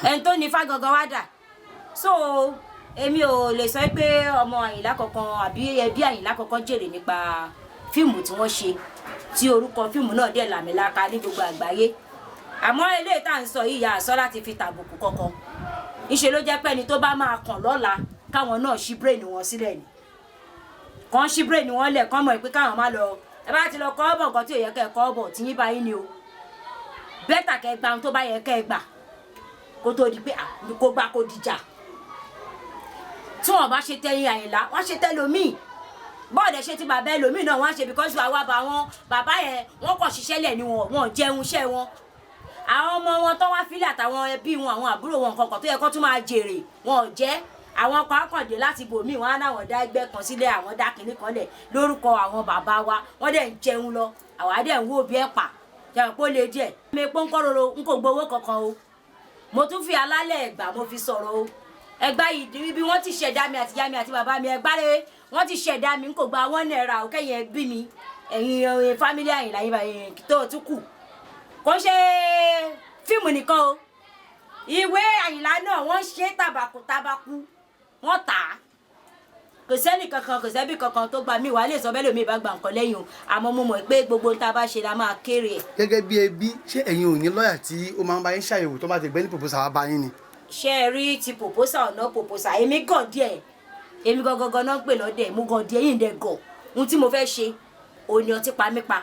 ẹni tó ní ifá gangan wá dà. So èmi ò lè sọ pé ọmọ Àyìnlá kankan àbí ẹbí Àyìnlá kankan jèrè nípa fíìmù tí wọ́n ṣe, tí orúkọ fíìmù náà dẹ̀ làmìlaka ní gbogbo àgbáyé. Àmọ́ eléyìí tá à ń sọ yìí, yà á sọ láti fi tàbùkù kankan. Ńṣe ló jẹ́ pé ẹni tó bá máa kàn lọ́la, káwọn náà ṣí brain wọn sílẹ̀ ni, kàn ṣí brain wọn lẹ̀, kàn mọ̀ pé káwọn má lọ. Ẹ bá ti lọ kọ́ bọ̀ nǹkan tí ò yẹ kẹ́ ẹ kọ́ bọ̀ tí yín bá yín ni o. Better kẹ́ ẹ gba ohun tó bá yẹ kẹ́ ẹ gbà kó tó di pé kó gbà kó dìjà. Tí wọn bá ṣe tẹyin Àyìnlá, wọn ṣe tẹlòmíì. Bọ́ọ̀dẹ̀ ṣe ti bàbá ẹlòmíì náà, wọ́n á ṣe, because àwa bá wọn bàbá yẹn, wọ́n kàn ṣiṣẹ́ lẹ̀ ni, wọn jẹun iṣẹ́ wọn. Àwọn ọmọ wọn tó wá fílẹ̀ àtàwọn ẹbí wọn, àwọn àbúrò wọn, nǹkan kan tó yẹ kó tún máa jèrè, wọn ò jẹ́. Àwọn kan akàndé láti bòmíì, wọn á náwọn dá ẹgbẹ́ kan sílẹ̀, àwọn dá kinní kan lẹ̀ lórúkọ àwọn bàbá wa, wọ́n dẹ̀ ń jẹun lọ, àwa dẹ̀ ń wò bí ẹ̀pà jẹun pé ó le díẹ̀. Mi pọ́nkọ́rọ́rọ́, n kò gbowó kankan o. Mo tún fi alálẹ̀ ẹ̀gbà mo fi sọ̀rọ̀ o. Ẹgbà yìí bí wọ́n ti ṣẹ̀dá mi àti ìyá mi àti bàbá mi, ẹgbà rẹ̀ wọ́n ti ṣẹ̀dá mi, n kò gba ₦1 o. Kẹ́yìn ẹbí mi, ẹ̀yin family Àyìnlá yìí tó tún kù, kò ṣe fíìmù nìkan o. Ìwé Àyìnlá náà, wọ́n ṣe tàbàkù tàbàkù, wọ́n tà á. Kò sẹ́ni kankan, kò sẹ́bí kankan tó gba mí wàá lè sọ bẹ́ẹ̀ lómi ìbá gba nǹkan lẹ́yìn o. Àmọ́ mo mọ̀ pé gbogbo ohun tá a bá ṣe la máa kéré ẹ̀. Gẹ́gẹ́ bí ẹbí, ṣé ẹ̀yin ò ní lọ́ọ̀yà tí ó máa ń bá yín ṣàyẹ̀wò tó bá ti gbé ní proposal wá bá yín ni? Ṣé ẹ rí ti proposal, ọ̀nà proposal, èmi gàn díẹ̀. Èmi gangan náà ń pè lọ́dẹ̀. Mo gàn díẹ̀ yìí ń dẹ̀ gàn. Ohun tí mo fẹ́ ṣe òun ni ọtí pa mí pa,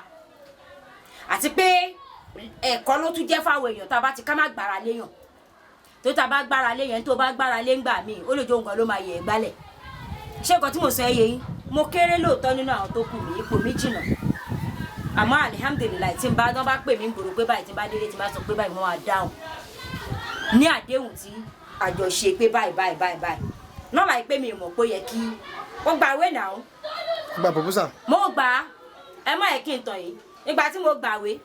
àti pé ẹ̀kọ́ ló tún jẹ́ fáwọn èèyàn. Tá a bá ti ká má gbára léèyàn, tó tá a bá gbára léèyàn, tó bá gbára lé ńgbà míì, ó lè jó nǹkan ló máa yẹ ẹ́ gbálẹ̀. Ṣé nǹkan tí mo sọ ẹ́ yé yín? Mo kéré lóòótọ́ nínú àwọn tó kù mí, ipò mi jìnnà, àmọ́ alihamudulilayi, tí n bá tán bá pè mí ń gbòòrò pé báyìí, tí n bá délé, tí n bá sọ pé báyìí, wọ́n máa dáhùn ní àdéhùn tí àjọṣe pé báyìí báyìí báyìí báyìí náà, láì pé mi mọ̀ pé ó yẹ kí ó gba ìwé náà. Gba proposal. Mo gbà á. Ẹ má yẹ kí n tàn yìí. Nígbà tí mo gbàwé,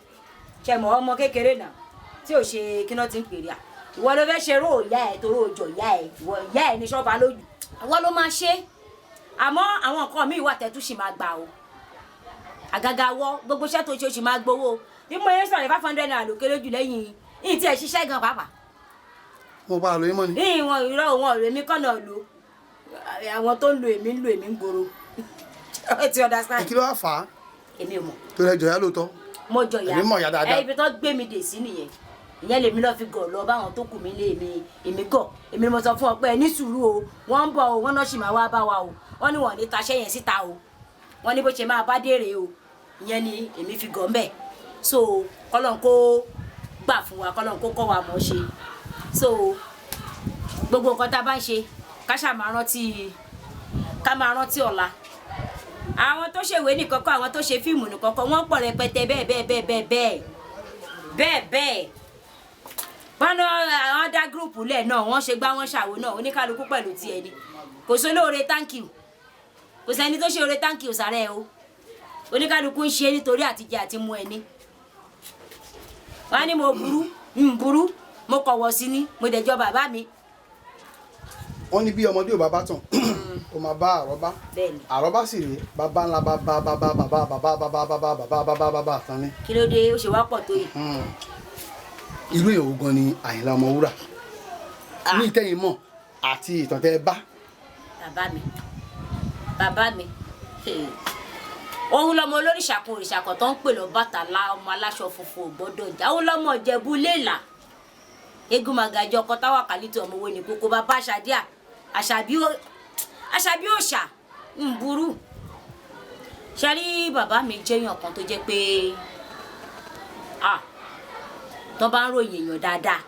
ṣe mọ̀ ọmọ kékeré náà tí ò ṣe kíná ti ń pèrè à, ìwọ ló fẹ́ ṣe ró ìyá ẹ̀ torí òjò ìyá ẹ̀, ìwọ ìyá ẹ̀ ní ṣọ́ba lójú, ìwọ ló máa ṣe. Àmọ́ àwọn nǹkan míì wà tẹ́tù sì máa gbà o. Àgàgà wọ gbogbo iṣẹ́ tó ṣe, ó sì máa gbowó. Bí mo yẹ sọ̀rọ̀, ₦500 ló kéré jù lẹ́yìn yìí tí ẹ̀ ṣiṣẹ́ gan pàápàá. Mo bá a lóyún mọ́ ni. Ní ìwọ̀n ìrọ̀ wọn ọ̀rẹ́ mi kọ́nà lò, àwọn tó ń lo èmi ń lo èmi ń gbòòrò. Ó ti understand. Kí ló wá fà á? Èmi ò mọ̀. Tó rẹ jọ̀yà lóòótọ́. Mo jọ ìyá. Èmi mọ̀ ìyá dáadáa. Ẹ ibi tó gbé mi dè sí nìyẹn. Ìyẹn lèmi lọ́ọ́ fi gọ̀ lọ báwọn tó kù mí lé èmi. Èmi gọ̀, èmi ni mo sọ fún ọ pé ẹ ní sùúrù o, wọ́n ń bọ̀ o, wọ́n náà sì máa wá bá wa o. Wọ́n ní wọ́n ní taṣẹ́ yẹn síta o, wọ́n ní bó ṣe máa bá dèrè o. Ìyẹn ni èmi fi gọ̀ ńbẹ̀. So kọ́lọ́n kó gbà fún wa, kọ́lọ́n kó kọ́ wa mọ̀ ṣe. So gbogbo nǹkan tá a bá ń ṣe, ká ṣáà máa rántí, ká máa rántí ọ̀la. Àwọn tó ṣèwé nìkan kọ́, àwọn tó ṣe fíìmù nìkan kọ́, wọ́n pọ̀ rẹpẹtẹ bẹ́ẹ̀ bẹ́ẹ̀ bẹ́ẹ̀ bẹ́ẹ̀ bẹ́ẹ̀ bẹ́ẹ̀ bẹ́ẹ̀. Wọ́n ná àwọn dá group lẹ̀ náà, wọ́n ṣe gbá, wọ́n ṣàwò náà, oníkálukú pẹ̀lú tiẹ̀ ni. Kò sí olóore thank you, kò sẹ́ni tó ṣe oore thank you sàrẹ́ o. Oníkálukú ń ṣe nítorí àtijẹ àti mu ẹni. Wọ́n á ní mo burú, ń burú, mo kọ̀wọ̀ sí ni, mo dẹ̀jọ́ bàbá mi. Wọ́n ní bí ọmọdé ò bá bá tàn, ó máa bá àrọ́bá. Bẹ́ẹ̀ni. Àrọ́bá sì rèé, bàbá ńlá bàbá bàbá bàbá bàbá bàbá bàbá bàbá bàbá bàbá àtàn ni. Kí ló dé ó ṣe wá pọ̀ tó yìí? Irú èèyàn gan ni Àyìnlá Ọmọwúrà ní ìtẹ́yìn mọ̀ àti ìtàn tẹ́ ẹ bá? Bàbá mi, bàbá mi, hey. Òun lọmọ olóríṣà kan, òrìṣà kan tó ń pè lọ Bàtálá, ọmọ aláṣọ funfun ò gbọ́dọ̀ jà. Òun lọmọ Ìjẹ̀bú léèlà, eégún màgàjọ, ọkọ táwa kàlítì, ọmọ owó ní kókó, bàbá àṣàdíà, àṣàbí òòṣà ń burú. Ṣe rí bàbá mi jẹ́yàn kan tó jẹ́ pé, ah, tó bá ń ròyìn èèyàn dáadáa,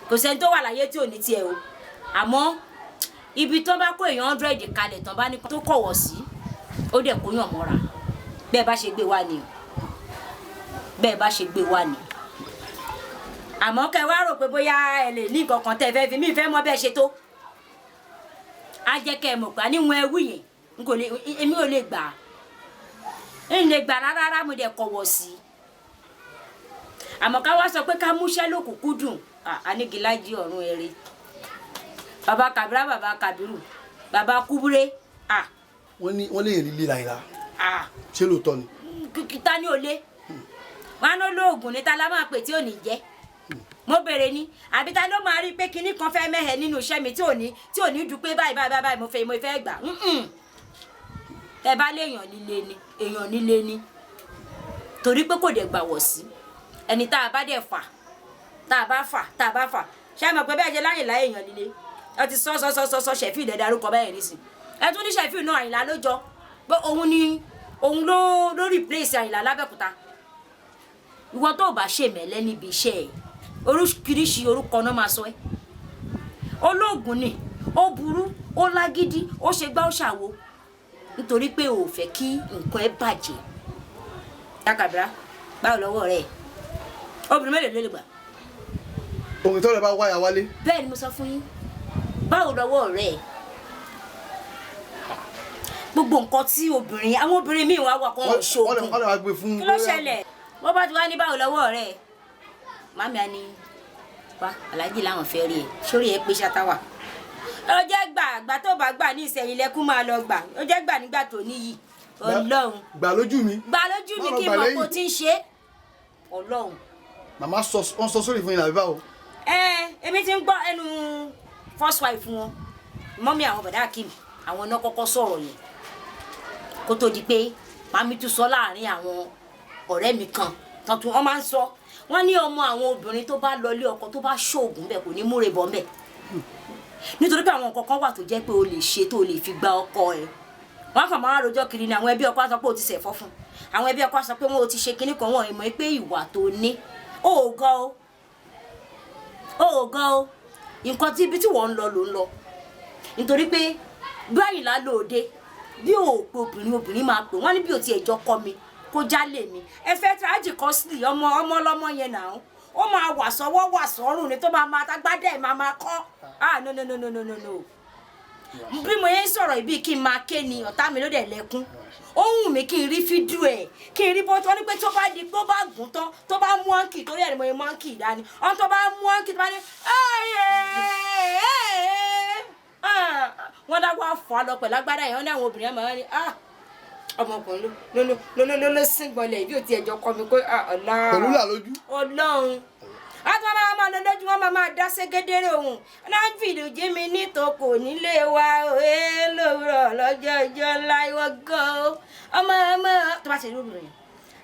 kò sẹ́ni tó wà láyé tí ò ní tiẹ̀ o. Àmọ́ ibi tó bá kó èèyàn 100 kalẹ̀ tán, bá ní tó kọ̀wọ̀ sí, ó dẹ̀ kó yàn mọ́ra. Bẹ́ẹ̀ bá ṣe gbé wá ni o, bẹ́ẹ̀ bá ṣe gbé wá ni. Àmọ́ kẹ́ wá rò pé bóyá ẹ lè ní nǹkan kan tẹ́ ẹ fẹ́ fi mí fẹ́ mọ̀ bẹ́ẹ̀ ṣe tó, á jẹ́ kẹ́ ẹ mọ̀ pé àníwọ̀n ẹwú yẹn, n kò lè, èmi ò lè gbà á, n lè gbà rárá rárá. Mo dẹ̀ kọ̀wọ̀ sí i. Àmọ́ ká wá sọ pé ká múṣẹ́ lókùnkúndùn dùn anigilájí ọ̀run eré, bàbá Kàbírà, bàbá Kàbírù, bàbá Kúbúrẹ́. Wọ́n ní wọ́n lè yẹn líle Àyìnlá. Ṣé lóòótọ́ ni? Kíkítá ní olé wọn á lóògùn ní ta la máa pè tí ò ní jẹ́. Mo bèrè ni, àbí ta ló máa rí i pé kinní kan fẹ́ mẹ́hẹ̀ nínú iṣẹ́ mi tí ò ní dùn pé báyìí báyìí báyìí, mo fẹ́ gbà? Ẹ bá lé èèyàn líle ni, èèyàn líle ni, torí pé kò dẹ̀ gbàwọ̀ sí ẹni tá a bá dẹ̀ fà. Tá a bá fà, tá a bá fà, ṣé ẹ mọ̀ pé bẹ́ẹ̀ ṣe láyìnlá èèyàn líle, ẹ ti sọ sọ sọ sọ sọ Ṣẹ̀fíù lẹ darúkọ bẹ́ẹ̀ nísìn. Ẹ tún ní Ṣẹ̀fíù náà, Àyìnlá ló jọ pé òun ni òun ló replace Àyìnlá lábẹ́òkúta. Ìwọ tó o bá ṣèmẹ́lẹ́ níbi iṣẹ́ ẹ̀, oríṣiríṣi orúkọ náà máa sọ ẹ́. Olóògùn ni, ó burú, ó lágídí, ó ṣe gbá, ó ṣàwo, nítorí pé o ò fẹ́ kí nǹkan ẹ bàjẹ́. Takàbíra, báwo lọ́wọ́ rẹ̀? Obìnrin mélòó ló lè gbà? Òun tó lè bá wáyà wálé. Bẹ́ẹ̀ ni mo sọ fún yín. Báwo lọ́wọ́ rẹ̀? Gbogbo nǹkan tí obìnrin, àwọn obìnrin míì wá wà kó wọn ṣoògùn. Wọ́n lè wá gbé fún. Kí ló ṣẹlẹ̀? Wọ́n bá ti wá ní báwo lọ́wọ́ rẹ̀, màmí á ní wá, aláàjì làwọn fẹ́ rí ẹ sórí ẹ pé ṣátáwà. Ó jẹ́ gbà gbà tó bá gbà ní ìsẹ̀yìn lẹ́kún máa lọ gbà. Ó jẹ́ gbà nígbà tó níyì Ọlọ́run. Gbà lójú mi. Gbà lójú mi. Má lọ Kí n gbà mọ̀ lẹ́yìn. kó tí ń ṣe é. Ọlọ́run. Màmá sọ, wọ́n sọ sórí fún yín làbí báwo? Ẹ èmi ti ń gbọ́ ẹnu first wife wọn, mummy àwọn bọ̀dá Akeem, àwọn náà kọ́kọ́ sọ̀rọ̀ yẹn kó tó di pé màmí tún sọ láàrin àwọn ọ̀rẹ́ mi kan tuntun. Wọ́n máa ń sọ, wọ́n ní ọmọ àwọn obìnrin tó bá lọ ilé ọkọ, tó bá ṣoògùn bẹ́ẹ̀, kò ní múre bọ́ ńbẹ̀, nítorí pé àwọn nǹkan kan wà tó jẹ́ pé o lè ṣe tó o lè fi gba ọkọ ẹ. Wọ́n kàn máa rojọ́ kiri ni. Àwọn ẹbí ọkọ á sọ pé o ti ṣẹ̀fọ́ fún àwọn ẹbí ọkọ á sọ pé wọn ò ti ṣe kinní kan. Wọn ò mọ̀ pé ìwà tó ní ó ò gan o, ó ò gan o. Nǹkan tí ibi tí wọ́n ń lọ ló ń lọ, nítorí pé bí Àyìnlá lóde, bí ò pé obìnrin, obìnrin máa pè wọ́n ní bí ò tiẹ̀ jọ kọ́ mi kó jálè mi. Ẹ fẹ́ tírájì costly, ọmọ ọmọ ọlọ́mọ yẹn náà, ó máa wà sọ́wọ́, wà sọ́rùn ni, tó máa máa tágbádẹ́ ẹ̀ máa máa kọ́. Ah, no, no, no, no, no, no, no. Bí mo yẹn ń sọ̀rọ̀ ibi kí n máa ké ni, ọ̀tá mi ló dẹ̀ lẹ́kún. Ó wù mí kí n rí fídíò ẹ̀, kí n rí bó tó ní pé tó bá di tó bá gùn tán, tó bá mú áǹkì, torí ẹ̀ ni mo yẹ mú áǹkì dání ọ̀n, tó bá mú áǹkì, tó bá ní wọ́n dá wá fọ́ lọ pẹ̀lú agbádá yẹn. Wọ́n ní àwọn obìnrin máa ń ní, "Ah, ọmọkùnrin ló ló ló ló ló síngbọnlẹ̀ bí ò tiẹ̀ jọ kọ́ mi kó ọ̀la." Pẹ̀lú là lójú. Ọlọ́run àti wọn máa máa lọ lójú, wọn máa máa dá ségédéré òun náà fìdí jí mi nítòkò nílé wa òye lówùrọ̀ lọ́jọ́ ìjọ ńlá. Ìwọ gan o, ọmọ ọmọ tó bá ti rí obìnrin,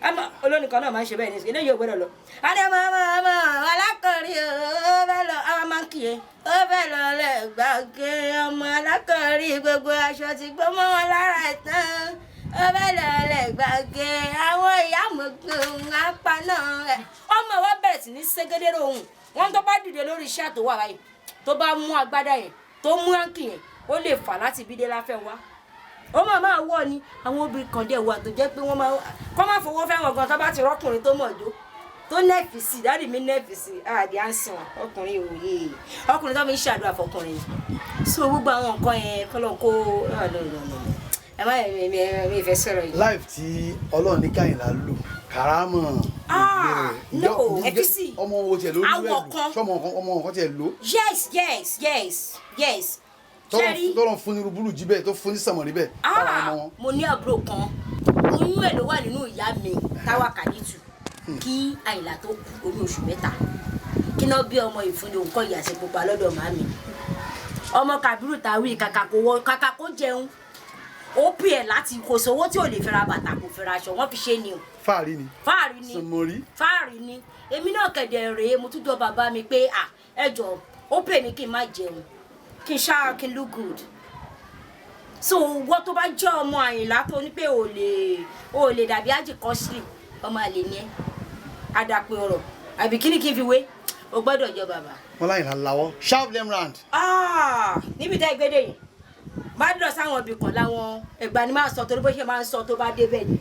ọmọ olórin kan náà máa ń ṣe bẹ́ẹ̀ ní ìsìn eléyìí ò gbọ́dọ̀ lọ. Adé ọmọ ọmọ ọmọ alákọ̀rí ó fẹ́ lọ, àwọn máa ń kì í ó fẹ́ lọ lẹ́gbàgé ọmọ alákọ̀rí, gbogbo aṣọ ti gbó mọ́ wọn lára ẹ̀ tán, ó fẹ́ lọ lẹ́gbàgé àwọn ìyá mọ̀gbọ́n apá náà ẹ̀. Ọmọ wa bẹ̀rẹ̀ sí ní ségédéré ohun wọn. Tó bá dìde lórí iṣẹ́ tó wà báyìí, tó bá mú agbádá yẹn, tó mú áǹkì yẹn, ó lè fà láti bí dé láfẹ́ wá, ó máa máa wọ̀ ni. Àwọn obìnrin kan dẹ̀ wà tó jẹ́ pé wọ́n máa kọ́ máa fowó fẹ́wọ̀n gan, tó bá ti rọ́kùnrin tó mọ̀ jó, tó nẹ́ẹ̀fì dáàdì mi nẹ́ẹ̀fì sí àdì à ń sìn wọn ọkùnrin òye ọkùnrin tó fi ń ṣàdúrà fọkùnrin. So gbogbo àwọn nǹkan yẹn kọ́lọ́ kó ẹ má mi ìfẹ́ sọ̀rọ̀ yìí. Life tí Ọlọ́run ní káyìnlá lò, kàrámọ̀. Ah, no, ẹ̀físì. Ọmọ wo tiẹ̀ ló lú Awọ ẹ̀ lò? Kan. Sọmọ kan, ọmọ kan tiẹ̀ lò? Yes. Ṣẹ́rí. Tọ́lọ̀ fún ní rúbúrú jí bẹ́ẹ̀, tó fún ní sàmọ̀rí bẹ́ẹ̀ lára Ah, ọmọ wọn. Mo ní àbúrò kan, oyún ẹ̀ ló wà nínú ìyá mi, Táwa Kàdítù. Kí Àyìnlá tó kú, oyún oṣù 3 kí náà bí ọmọ ìfúnni òǹkọ ìyàsí pupa lọ́dọ̀ màmí. Ọmọ Kàbírù tàwí, kàkà kó wọ, kàkà kó jẹun, ó pè ẹ̀ láti kò sówó tí ò lè fira bàtà, kò fira aṣọ, wọ́n fi ṣe ni o. Fáàrí ni. Fáàrí ni. Sànmọ́rí. Fáàrí ni. Èmi náà kẹ̀dẹ̀ rèé, mo tún jọ bàbá mi pé à ẹ jọ, ó pè mí kí n má jẹun, kí n ṣáà kí n look good. So wọ́n tó bá jẹ́ ọmọ Àyìnlá tó ní pé ò lè dàbí Ájì Kọ́sìlì, ọmọ àlè ni ẹ́, àdàpè ọ̀rọ̀ àbí kí ni kí n fi wé, o gbọ́dọ̀ jọ bàbá. Wọn láyìnlá lawọ́ sharp them round. Ah, níbi tá ìgbédè yìí bá dọ̀ sáwọn ibì kan láwọn ẹ̀gbà ni máa sọ, torí bó ṣe máa ń sọ tó bá débẹ̀ ni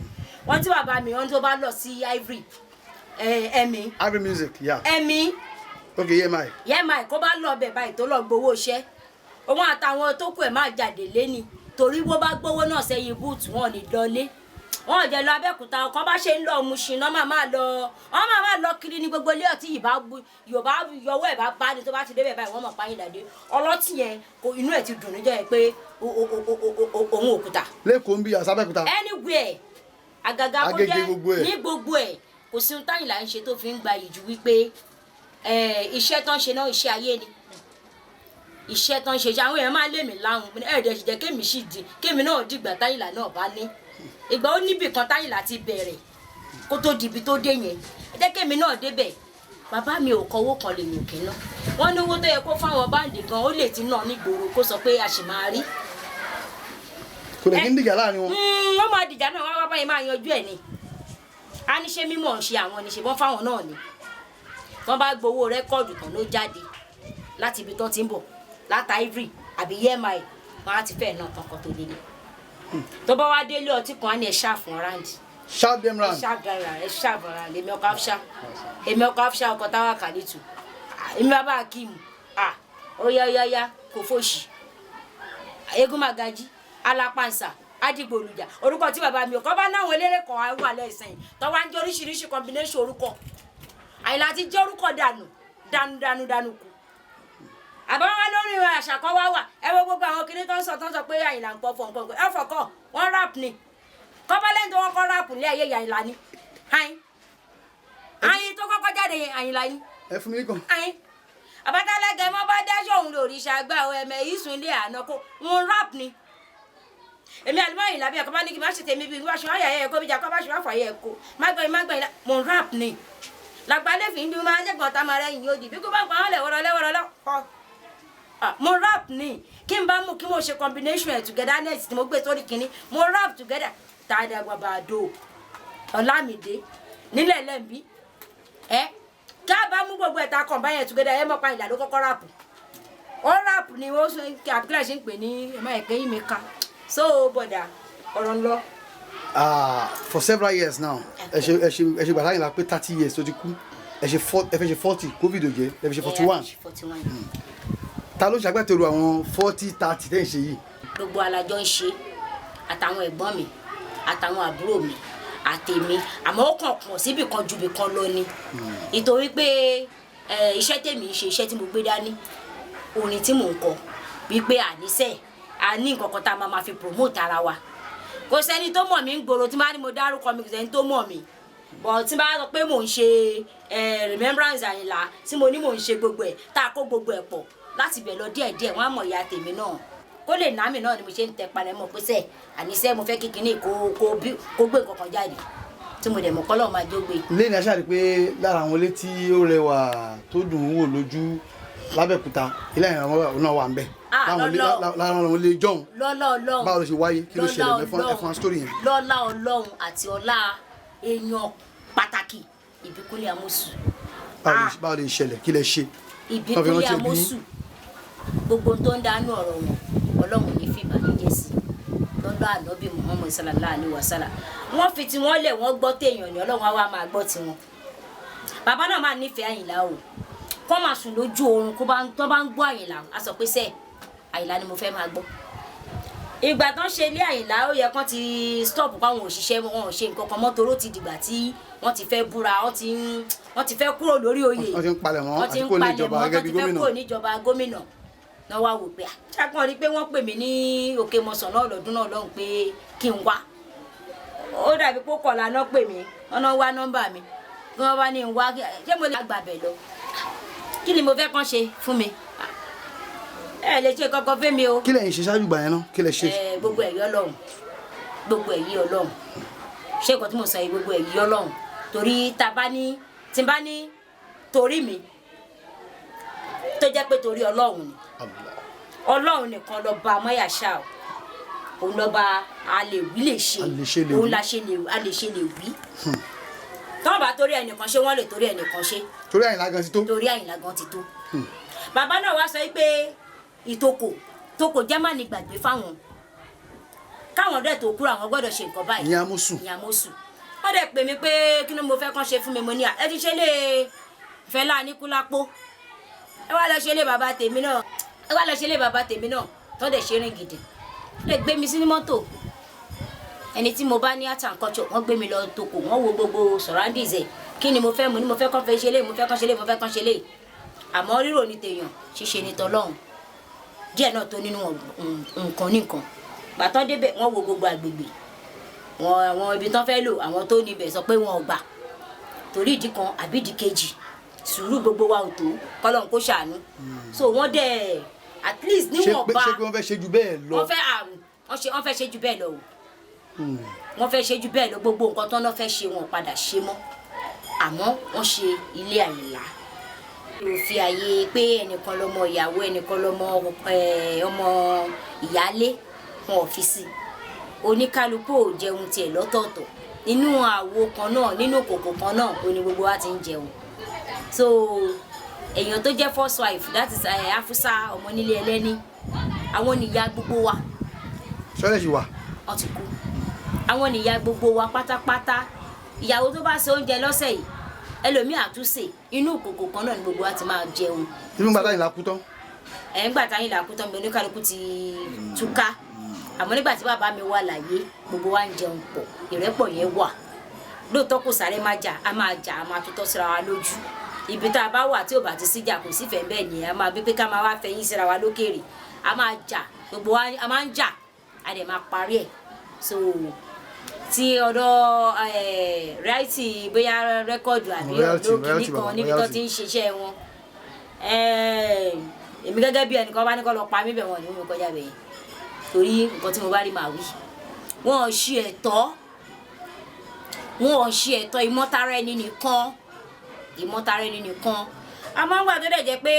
wọ́n tí bàbá mi wọ́n tó bá lọ sí Ivory ẹ̀mí. Ivory music, yeah. Ẹ̀mí. Okay, EMI. Yẹ́mà kó bá lọ bẹ̀ báyìí, tó lọ gbowó iṣẹ́, òun àtàwọn tó kù ẹ̀ máa jáde léni, torí bó bá gbowó náà sẹ́yìn búùtù, wọn ò ní lọlé, wọn ò jẹ́ lọ Abẹ́òkúta. Ọkàn bá ṣe ń lọ Mushin náà, máa máa lọ, wọn máa máa lọ kiri ní gbogbo ilé ọtí yìí bá Yorùbá yọwọ́ ẹ̀ bá bá ní tó bá ti débẹ̀ báyìí, wọ́n mọ̀ páyín dàdé ọlọ́tì yẹn kò inú ẹ̀ ti dùn níjọ́ yẹn pé òun òkúta. Lẹ́kọ̀ọ́ ń bí àsábẹ́kúta. Anywhere, àgàgà kó Agége jẹ́ gbogbo ẹ̀. Ní gbogbo ẹ̀, kò sí ohun táyìnlá ń ṣe tó fi ń gba ìjú wípé iṣẹ́ tó ń ṣe náà, iṣẹ́ ayé ni iṣẹ́ tó ń ṣe. Àwọn èèyàn máa lé mi láhùn ẹ̀ẹ́dẹ̀ sì jẹ́ kémi sì di kémi náà dìgbà táyìnlá náà bá ní ìgbà ó níbì kan táyìnlá ti bẹ̀rẹ̀ kó tó di ibi tó dé yẹn. Ẹ jẹ́ kémi náà débẹ̀. Bàbá mi ò kọwó kan lè yòókè náà. Wọ́n ní owó tó yẹ kó fáwọn báǹdì gan, ó lè ti ná nígboro kó sọ pé a sì máa rí. Kò lè kí ń dìjà láàrin wọn. Wọ́n máa dìjà náà, wọ́n wá báyìí máa yanjú ẹ̀ ni. A ní ṣé mímọ̀ ń ṣe àwọn ni ṣe bọ́n fáwọn náà ni. Wọ́n bá gbowó record tán ló jáde láti ibi tó ti ń bọ̀, láta Ivory àbí yẹ́màì, wọ́n á ti fẹ́ náà tán kan tó délé. Tó bá wá délé ọtí kan, á ní ẹ ṣáà fún round. Shout them round. Ẹ ṣáà gara, ẹ ṣáà fún round. Èmi ọkọ Afṣá, èmi ọkọ Afṣá, ọkọ táwa kàlítù, èmi bàbá Akeem, ó yá yá yá, kò fòṣì, eégún magají alápàǹsà adigbolujà, orúkọ tí bàbá mi ò kọ́ bá náwọn eléré kan wà lẹ́sìn tó wá ń jẹ́ oríṣiríṣi combination orúkọ. Àyìnlá ti jẹ́ orúkọ dànù dànù dànù dànù kù. Àbáwá lórí àṣà kan wá wà, ẹ wo gbogbo àwọn kinní tó ń sọ pé Àyìnlá ń pọ̀ fọ̀ nǹkan ẹ fọ̀kọ̀ wọ́n rap ni kọ́bálẹ́ńtì tó wọ́n kọ́ rap ní ayé Àyìnlá ni ayin ayin tó kọ́kọ́ jáde Àyìnlá ni Ẹ fún mi nìkan. Ayin àbátálẹ́gẹ̀ mọ́ bá dáṣọ òun lórí ṣàgbà ẹ̀mẹ̀ yìí sùn lé àná kó ń rap ni. Èmi àlùmọ́ Àyìnlá bí ẹ̀kọ́ bá ní kí n má ṣe tèmi bí wọ́n ṣe wáyà ẹ̀ kó bí jà kó bá ṣe wá fàyẹ̀ ẹ̀kọ́ má gbọ́n má gbọ́n mò ń rap ni. Làgbálẹ̀ fi ń bí máa ń jẹ́gbọ̀n tá máa rẹ́yìn yóò di bí kò bá pa wọ́n lẹ̀ wọ́rọ̀ lẹ́wọ́rọ̀ lọ́. Mo rap ni kí n bá mú kí mo ṣe combination ẹ̀ togetherness tí mo gbé sórí kinní, mo rap together. Tàdà gbàbàdò Ọlámídé nílẹ̀ lẹ́ǹbí ẹ tá a bá mú gbogbo ẹ̀ ta combine ẹ̀ together, ẹ mọ̀ pa Àyìnlá ló kọ́kọ́ rap. Ó rap ni ó sọ àbíkílà ṣe ń pè ní ẹ̀mọ́ ẹ̀kẹ́ yìí mi ká so bọ̀dà ọ̀rọ̀ ń lọ. For several years now, ẹ ṣe gbàtà Àyìnlá pé 30 years tó ti kú, ẹ ṣe ẹ fẹ́ ṣe 40, COVID ò jẹ́ ẹ fi ṣe 41. 41. Ta ló ṣàgbàtẹ̀rù àwọn 40 30 tẹ́ ń ṣe yìí? Gbogbo alájọ ń ṣe, àtàwọn ẹ̀gbọ́n mi, àtàwọn àbúrò mi, àtèmi, àmọ́ ó kàn pọ̀ síbì kan ju ibì kan lọ ni, nítorí pé iṣẹ́ tèmi ń ṣe, iṣẹ́ tí mo gbé dání, orin tí mò ń kọ, wípé àníṣe a ní nǹkan kan tá a máa fi promote ara wa. Kò sẹ́ni tó mọ̀ mí ń gbòòrò tí bá ní mo dárúkọ mi, kò sẹ́ni tó mọ̀ mí bọ̀. Tí bá sọ pé mò ń ṣe remembrance Àyìnlá, tí mo ní mò ń ṣe gbogbo ẹ̀, tá a kó gbogbo ẹ̀ pọ̀ láti bẹ̀ lọ díẹ̀díẹ̀, wọ́n á mọ̀ ìyá tèmi náà kó lè ná mi náà ni mo ṣe ń tẹ palẹ̀ mọ́ pé sẹ́ àníṣe mo fẹ́ kíkiní kó gbé nǹkan kan jáde tí mo dẹ̀ mọ̀ kọ́ lọ́ọ́ máa jó gbé. Lẹ́yìn aṣáà rí pé lára àwọn ilé tí ó rẹwà tó dùn ún wò lójú l'Abẹ́òkúta, ilé Àyìnlá náà wà ń bẹ̀. Lára àwọn ilé jọ̀hún. Lọ́lá Ọlọ́run. Báwo ló ṣe wáyé? Kí ló ṣẹlẹ̀? Ẹ fún story yẹn. Lọ́lá Ọlọ́run àti ọlá èèyàn pàtàkì Ìbíkúnlé Amósù. Báwo lè ṣẹlẹ̀? Kí lẹ ṣe? Ìbíkúnlé Amósù, gbogbo tó ń dánú ọ̀rọ̀ wọn, Ọlọ́run ní fi ìbànújẹ́ sí lọ́lá ànábì Muhammad sallallahu alaihi wasallam. Wọ́n fi tiwọn lẹ̀, wọ́n gbọ́ téèyàn ní Ọlọ́run á wá máa gbọ́ tiwọn. Bàbá náà máa nífẹ̀ẹ́ Àyìnlá o, kó máa sùn lójú oorun kó tó bá ń gbọ́ Àyìnlá, á sọ pé sẹ́ẹ̀ Àyìnlá ni mo fẹ́ máa gbọ́. Ìgbà tán ṣe ilé Àyìnlá, ó yẹ kán ti stop páwọn òṣìṣẹ́, wọn ò ṣe nǹkan kan mọ́, toró ti dìgbà tí wọ́n ti fẹ́ búra, wọ́n ti fẹ́ kúrò lórí oyè. Wọ́n ti ń palẹ̀ mọ́ àti kó níjọba gẹ́gẹ́ bí gómìnà, wọ́n ti fẹ́ kúrò níjọba gómìnà náà. Wá wò pé ṣàkàn rí pé wọ́n pè mí ní Òkè Mọ̀sán náà lọ́dún náà lọ́hùn pé kí n wá. Ó dàbí pé kọ̀ọ̀la náà pè mí, wọ́n náà wá nọ́mbà mi kí wọ́n bá ní n wá, ṣé mo lè gbàbẹ̀ lọ? Kí ni mo fẹ́ kán ṣe fún mi? Ẹ lè ṣe kankan fún mi o. Kí lẹ̀yin ṣe ṣáájú gbà yẹn náà? Kí lẹ ṣe? Gbogbo ẹ̀yọ́ Ọlọ́run, gbogbo ẹ̀yí Ọlọ́run, ṣé nǹkan tí mo sọ yìí, gbogbo ẹ̀yí Ọlọ́run, torí tá a bá ní tí n bá ní torí mi tó jẹ́ pé torí Ọlọ́run ni, Ọlọ́run nìkan lọ́ba amáyàṣá o, òun lọ́ba a lè wí lè ṣe, òun la ṣe lè a lè ṣe lè wí. Tọ́wọ́n bá torí ẹnìkan ṣe, wọ́n lè torí ẹnìkan ṣe. Torí Àyìnlá gan ti tó. Torí Àyìnlá gan ti tó. Bàbá náà wá sọ pé ìtòkò tòkò jẹ́ má ní gbàgbé fáwọn, káwọn dẹ̀ tó kúrò, àwọn gbọ́dọ̀ ṣe nǹkan báyìí. Ìyẹn Amósù. Ìyẹn Amósù. Wọ́n dẹ̀ pè mí pé kí ni mo fẹ́ kán ṣe fún mi. Mo ní à ẹ ti ṣe lé Fẹlá Aníkúlápó, ẹ wá lọ ṣe lé bàbá tèmi náà, ẹ wá lọ ṣe lé bàbá tèmi náà. Tó dẹ̀ ṣe rìn gidi, lè gbé mi sínú mọ́tò ẹni tí mo bá ní art and culture, wọ́n gbé mi lọ tòkò, wọ́n wo gbogbo surroundings ẹ̀. Kí ni mo fẹ́? Mo ní mo fẹ́ kán fẹ́ ṣe lé, mo fẹ́ kán ṣe lé, mo fẹ́ kán ṣe lé. Àmọ́ rírò ní tèèyàn, ṣíṣe ní tọlọ́hun. Díẹ̀ náà tó nínú nǹkan ní nǹkan gbàtọ́ débẹ̀, wọ́n wo gbogbo àgbègbè wọn, àwọn ibi tán fẹ́ lò, àwọn tó níbẹ̀ sọ pé wọn ò gbà torí ìdí kan àbí ìdí kejì. Sùúrù gbogbo wa ò tó, kọ́lọ́n kó ṣàánú. So wọ́n dẹ̀ at least níwọ̀nba. Ṣé pé wọ́n fẹ́ ṣe ju bẹ́ẹ̀ lọ? Wọ́n fẹ́ àrùn, wọ́n fẹ́ ṣe ju bẹ́ẹ̀ lọ o, wọ́n fẹ́ ṣe ju bẹ́ẹ̀ lọ. Gbogbo nǹkan tán náà fẹ́ ṣe, wọn padà ṣe mọ́, àmọ́ wọ́n ṣe ilé Àyìnlá. Ò fi àyè pé ẹnìkan lọmọ ìyàwó, ẹnìkan lọmọ ọmọ ìyálé, wọn ò fi sí. Oníkálukú ò jẹun tiẹ̀ lọ́tọ̀ọ̀tọ̀. Nínú àwo kan náà, nínú kòkò kan náà, ó ní gbogbo wa ti ń jẹun. So èèyàn tó jẹ́ first wife, that is Afusa ọmọ nílé ẹlẹ́ni, àwọn nìyá gbogbo wa. Sọ́lẹ̀ ṣì wà? Wọ́n ti kú. Àwọn nìyá gbogbo wa pátápátá. Ìyàwó tó bá ṣe oúnjẹ lọ́sẹ̀ yìí, ẹlòmíì àtúnṣe, inú kòkò kan náà ni gbogbo wa ti máa jẹun. Inú gbàtà yìí la kú tán. Ẹ̀ ń gbà táyìn là kú tán bí oníkálukú ti túká. Àmọ́ nígbà tí bàbá mi wà láyé, gbogbo wa ń jẹun pọ̀, ìrẹ́pọ̀ yẹn wà. Lóòótọ́ kò sáré má jà, a máa jà, a máa tutọ́ síra wa lójú. Ibi tá a bá wà tí ò bá ti síjà, kò sífẹ̀ẹ́ bẹ́ẹ̀ ni a máa bí pé ká máa wá fẹ̀yìn síra wa lókèrè. A máa jà, gbogbo wa a máa ń jà, a dẹ̀ máa parí ẹ̀. So ti ọ̀dọ̀ royalty, bóyá record àbí Royalty, ọ̀dọ̀ kìíní royalty kan bàbá, níbi tó royalty. ti ń ṣiṣẹ́ wọn, èmi gẹ́gẹ́ bí ẹnìkan bá ní kọ́ lọ pa mí bẹ̀, wọ́n ní mú mi kọjá bẹ̀ yẹn, torí nǹkan tí mo bá rí màá wí. Wọn ò ṣe ẹ̀tọ́, wọn ò ṣe ẹ̀tọ́. Ìmọ̀tara ẹni nìkan, ìmọ̀tara ẹni nìkan. Àmọ́ ńgbà tó dẹ̀ jẹ́ pé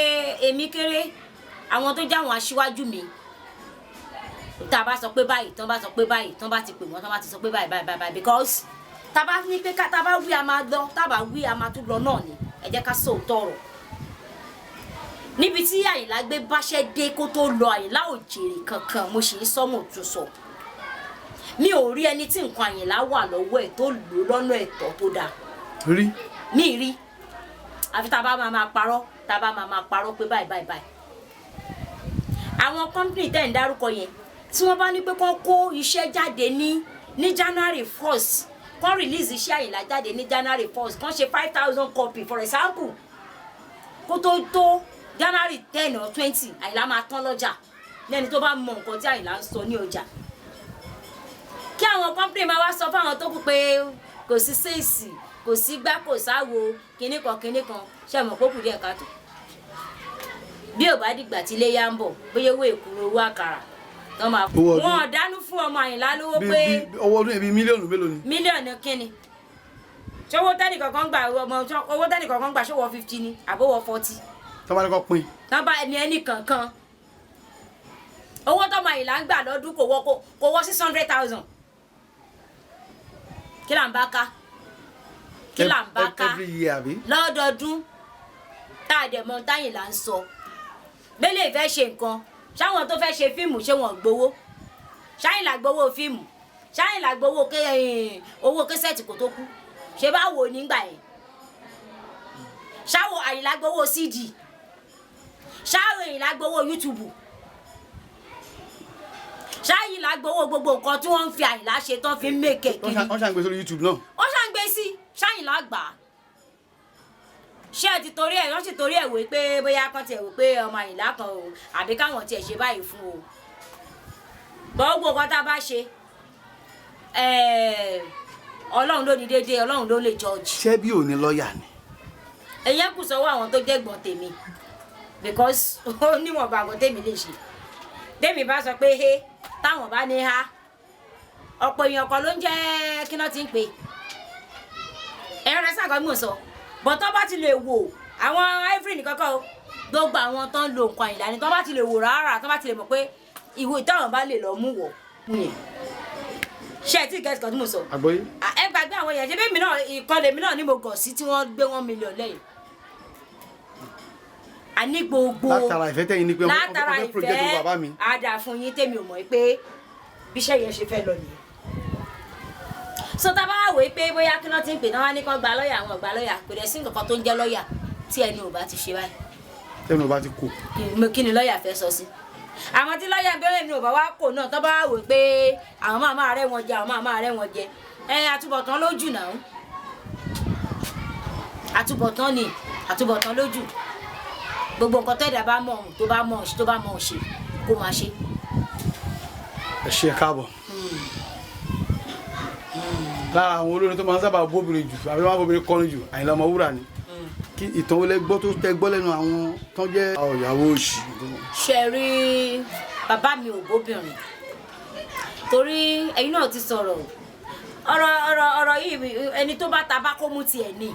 èmi kéré, àwọn tó jáwọn aṣíwájú mi, tá a bá sọ pé báyìí, tán bá sọ pé báyìí, tán bá ti pè wọ́n, tán bá ti sọ pé báyìí báyìí báyìí, because tá a bá ní pé ká tá a bá wí, a máa lọ, tá a bá wí, a máa tún lọ náà ni. Ẹ jẹ́ ká sóòótọ́ ọ̀rọ̀. Níbi tí Àyìnlá gbé báṣẹ́ dé kó tó lọ, Àyìnlá ò jèrè kankan. Mo sì ń sọ, mo tún sọ, mi ò rí ẹni tí nǹkan Àyìnlá wà lọ́wọ́ ẹ̀ tó lò lọ́nà ẹ̀tọ́ tó dáa. Rí. Mi rí. Àfi tá a bá máa máa parọ́, tá a bá máa máa parọ́ pé báyìí báyìí báyìí. Àwọn company tẹ̀ ń dárúkọ yẹn, tí wọ́n bá ní pé kán kó iṣẹ́ jáde ní January 1st, kán release iṣẹ́ Àyìnlá jáde ní January 1st, kán ṣe 5,000 copy, for example, kó tó tó January 10 or 20, Àyìnlá máa tán lọ́jà. Lẹ́ni tó bá mọ nǹkan tí Àyìnlá ń sọ ní ọjà, kí àwọn company máa wá sọ fáwọn tó kù pé kò sí sales, kò sí gbá, kò sáwo, kinní kan kinní kan, ṣe mọ̀ kó kù díẹ̀ káàtó. Bí ò bá dìgbà tí iléyá ń bọ̀, bóyá owó èkuru, owó àkàrà tó máa Owó ọdún. Wọn ò dánú fún ọmọ Àyìnlá lówó bí pé bí owó ọdún yẹn bíi mílíọ̀nù mélòó ni? Mílíọ̀nù kínni? Ṣé owó tẹ́nì kankan gbà, ọmọ owó tẹ́nì kankan gbà, ṣé wọ́ 50 ni àbówọ́ 40? Tọ́ bá ní kọ́ pín. Tán bá ẹni ẹni kankan, owó tọmọ Àyìnlá ń gbà lọ́dún kò wọ 600,000. Kí là ń bá ká? Kí là ń bá ká? Every year, àbí? Lọ́dọọdún. Tá a dẹ̀ mọ táyìnlá ń sọ bẹ́lẹ̀ fẹ́ ṣe nǹkan, ṣáwọn tó fẹ́ ṣe fíìmù, ṣé wọ́n gbowó? Ṣáyìnlá gbowó fíìmù? Ṣáyìnlá gbowó owó kẹsẹ̀tì kò tó kú? Ṣé bá wò nígbà yẹn? Ṣáwọ Àyìnlá gbowó CD? Ṣáwọ Àyìnlá gbowó YouTube? Ṣáyìnlá gbowó gbogbo nǹkan tí wọ́n ń fi Àyìnlá ṣe, tán fi ń mèkè kiri? Wọ́n ṣàn gbé sórí YouTube náà. Ó ṣàn gbé sí. Ṣáyìnlá gbà á? Ṣé ẹ ti torí ẹ, wọ́n sì torí ẹ̀ wò pé bóyá kan tiẹ̀ wò pé ọmọ Àyìnlá kan o, àbí káwọn tiẹ̀ ṣe báyìí fún o? Gbogbo nǹkan tá a bá ṣe, Ọlọ́run ló ní déédéé, Ọlọ́run ló lè judge. Ṣé bí ò ní lọ́ọ̀yà ni? Ẹ̀yẹ́ kù sọ́wọ́ àwọn tó jẹ́ gbọ̀n tèmi, because ó níwọ̀nba àgọ́ tèmi lè ṣe. Tèmi bá sọ pé he, táwọn bá ní ha, ọ̀pọ̀ èèyàn kan ló ń jẹ́ kí náà ti ń pè ẹ̀rọ rẹ̀ sàkọ́ mò ń sọ bọ̀tọ́ bá ti lè wò àwọn ivory nìkan kọ́ o, gbogbo àwọn tó ń lo nǹkan Àyìnlá ni tó bá ti lè wò rárá, tó bá ti lè mọ̀ pé ìwé táwọn bá lè lọ mú wọ̀ mú yẹn. Ṣé ẹ tí gẹ̀ẹ́sì kan tí mo sọ? Àgbọ́yé. Ẹ gbàgbé àwọn èèyàn. Ṣe bí èmi náà ìkọlẹ̀ mi náà ni mo gọ̀ sí tí wọ́n gbé 1 million lẹ́yìn àní gbogbo. Látara ìfẹ́ tẹ̀yìn ni pé wọ́n Látara fẹ́ project ìfẹ́ bàbá mi. Àdà fún yín, tèmi ò mọ̀ pé bíṣẹ́ yẹn ṣe fẹ́ lọ nìyẹn. So tá a bá wò ó pé bóyá kí wọ́n ti ń pè náà, wá ní kán gba lọ́ọ̀yà, àwọn gba lọ́ọ̀yà, kò dẹ̀ sí nǹkan kan tó ń jẹ́ lọ́ọ̀yà tí ẹnu ò bá ti ṣe báyìí. Tẹnu bá ti kú. Kí ni lọ́ọ̀yà fẹ́ sọ sí àwọn tí lọ́ọ̀yà bẹ́rẹ̀ mi ò bá wá kò náà, tó bá wò pé àwọn máa máa rẹ́ wọn jẹ, àwọn máa máa rẹ́ wọn jẹ, ẹ àtúbọ̀tán lójú náà, àtúbọ̀tán ni, àtúbọ̀tán lójú. Gbogbo nǹkan tẹ́ẹ̀dá bá mọ̀, tó bá mọ̀, tó bá mọ̀ ṣe, kó máa ṣe. Ẹ ṣe, ẹ káàbọ̀. Lára àwọn olórin tó máa ń sábà bóbìnrin jù àbí máa ń bóbìnrin kọrin jù, Àyìnlá Ọmọwúrà ni. Kí ìtàn wo lẹ gbọ́ tó tẹ gbọ́ lẹ́nu àwọn tó jẹ́ ìyàwó òṣì? Ṣe rí, bàbá mi ò bóbìnrin, torí ẹ̀yin náà ti sọ̀rọ̀ ọ̀rọ̀ ọ̀rọ̀ ọ̀rọ̀ yìí. Ẹni tó bá ta bá kó mú tiẹ̀ ni,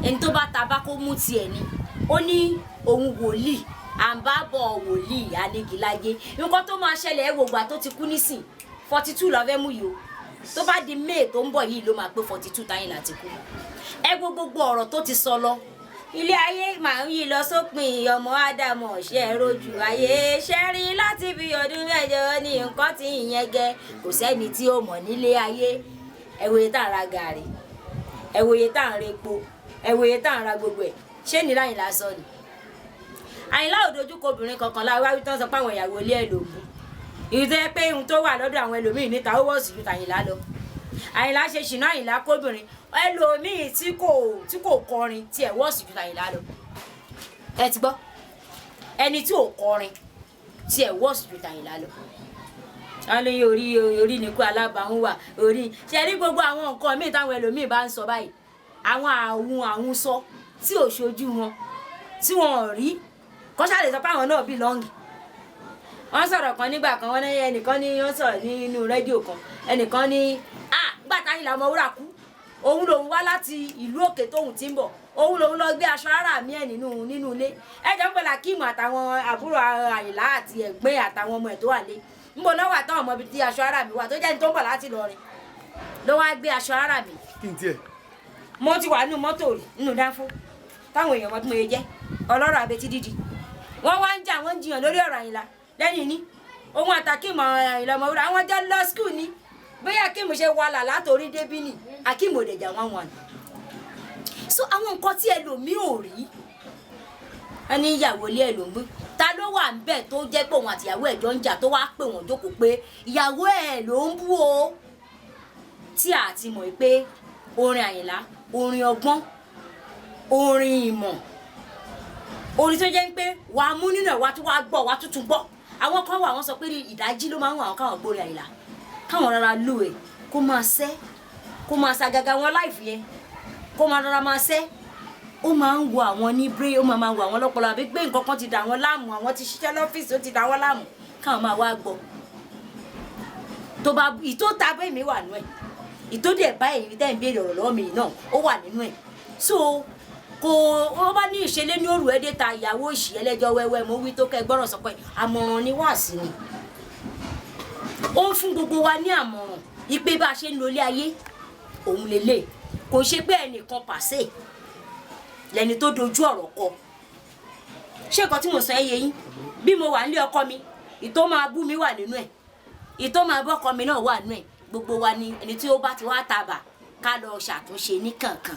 ẹni tó bá ta bá kó mú tiẹ̀ ni. Ó ní òun wòlíì, à ń bá bọ̀ wòlíì Anígiláyé. Nǹkan tó máa ṣẹlẹ̀, ẹ wò gbà tó ti kú nísìn, 42 ló fẹ́ mú yìí o. Tó bá di May tó ń bọ̀ yìí ló máa pé 42 táyìnlá ti kú. Ẹ wo gbogbo ọ̀rọ̀ tó ti sọ lọ. Ilé ayé màá ń yí lọ sópin, ọmọ ádámọ̀ ṣe rojú ayé ṣe rí. Láti bí ọdún 8 ní nǹkan tí ìyẹn gẹ, kò sẹ́ni tí ó mọ̀ nílé ayé. Ẹ wòye tá à ń ra gàrí, ẹ wòye tá à ń repo, ẹ wòye tá à ń ra gbogbo ẹ̀. Ṣé ní láyìnlá sọ ni? Àyìnlá ò dojúkọ obìnrin kankan láwá wí tán, sọ pé àwọn ìyàwó ilé ẹ̀ ló ń bú. Ìyí tó yẹ pé ohun tó wà lọ́dọ̀ àwọn ẹlòmíì níta ó wọ̀sì ju tàyìnlá lọ. Àyìnlá ṣe ṣìnà, Àyìnlá kóbìnrin ẹlòmíì tí kò kọrin tiẹ̀ wọ́ọ̀sì ju tàyìnlá lọ. Ẹ ti gbọ́, ẹni tí ò kọrin tiẹ̀ wọ́ọ̀sì ju tàyìnlá lọ. Wọ́n ní orí orí ní kú alábàáhùn wà orí ṣe rí gbogbo àwọn nǹkan míì táwọn ẹlòmíì bá ń sọ báyìí, àwọn àwùn àwọn sọ tí ò ṣojú wọn, tí wọn ò rí kọ́ṣà lè sọ pé àwọn náà belong. Wọ́n sọ̀rọ̀ kan nígbà kan, wọ́n ní ẹnìkan ní wọ́n sọ̀rọ̀ nínú rédíò kan, ẹnìkan ní ah, gbà táyìnlá Ọmọwúrà kú, òun lòun wá láti ìlú òkè tóun ti ń bọ̀, òun lòun lọ gbé aṣọ ara mi ẹ̀ nínú ilé. Ẹjọ́ ń pẹ̀lú Akeem àtàwọn àbúrò Àyìnlá àti ẹ̀gbẹ́ àtàwọn ọmọ ẹ̀ tó wà lé ńbọ náà wà táwọn ọmọ ibi tí aṣọ ara mi wà, tó jẹ́ ní tó ń bọ̀ láti Ìlọrin ló wá gbé aṣọ ara mi. Kí n tiẹ̀. Mo ti wà nínú mọ́tò rí, nínú dánfó, táwọn èèyàn mọ bí mo yẹ jẹ́ ọlọ́rọ̀ abetí dídì. Wọ́n wá ń jà, wọ́n ń jiyàn lórí ọ̀rọ̀ Àyìnlá lẹ́yìn ní òun àtàkìmù Àyìnlá Ọmọwúrà, àwọn jẹ́ lọ school ni. Bóyá Akeem ṣe wàhálà látòrí débí ni Akeem ò dẹ̀jà wọn wọn. So àwọn nǹkan tí ẹlòmíì ò rí, ẹni ìyàwó ilé ẹ ló ń gbé, ta ló wà ń bẹ̀ tó jẹ́ pé òun àtìyàwó ẹ̀ jọ ń jà, tó wá pè wọ́n jókòó pé ìyàwó ẹ̀ ló ń bú o? Tí a ti mọ̀ pé orin Àyìnlá, orin ọgbọ́n, orin ìmọ̀, orin tó jẹ́ pé wàá mú nínú ẹ̀, wàá tún wá gbọ́, wàá tuntun gbọ́. Àwọn kan wà, wọ́n sọ pé ní ìdájí ló máa ń wà àwọn káwọn gbórin Àyìnlá, káwọn rárá lù ẹ̀ kó máa sẹ́, kó máa ṣàgàgà wọn láìfi yẹn, kó máa rárá máa sẹ́. Ó máa ń wo àwọn ní brain, ó máa máa wo àwọn lọ́pọlọ, àbí pé nǹkan kan ti dà wọ́n láàmú, àwọn ti ṣiṣẹ́ lọ́fíìsì, ó ti dà wọ́n láàmú, káwọn máa wá gbọ́. Tó bá ìtó ta bẹ́ẹ̀ mi wà nú ẹ̀, ìtó dẹ̀ bá èyí tẹ́ ń béèrè ọ̀rọ̀ lọ́wọ́ mi náà, ó wà nínú ẹ̀. So kò ó bá ní ìṣẹ̀lẹ̀ ní òrù ẹdẹ ta ìyàwó òṣì ẹlẹ́jọ́ wẹ́wẹ́. Mo wí tó kẹ́ gbọ́rọ̀ sọ pé àmọ̀ràn ni wáàsí ni. Ó ń fún gbogbo wa ní àmọ̀ràn ipe bá a ṣe ń lo ilé ayé òun lélẹ̀. Kò ṣe pé ẹnìkan pàṣẹ lẹni tó dojú ọ̀rọ̀ kọ. Ṣé nǹkan tí mo sọ ẹ́ yé yín? Bí mo wà nílé ọkọ mi, ìtó máa bú mi wà nínú ẹ̀, ìtó máa bọ́kọ mi náà wà nínú ẹ̀. Gbogbo wa ni ẹni tí ó bá ti wá tabà ká lọ ṣàtúnṣe ní kankan.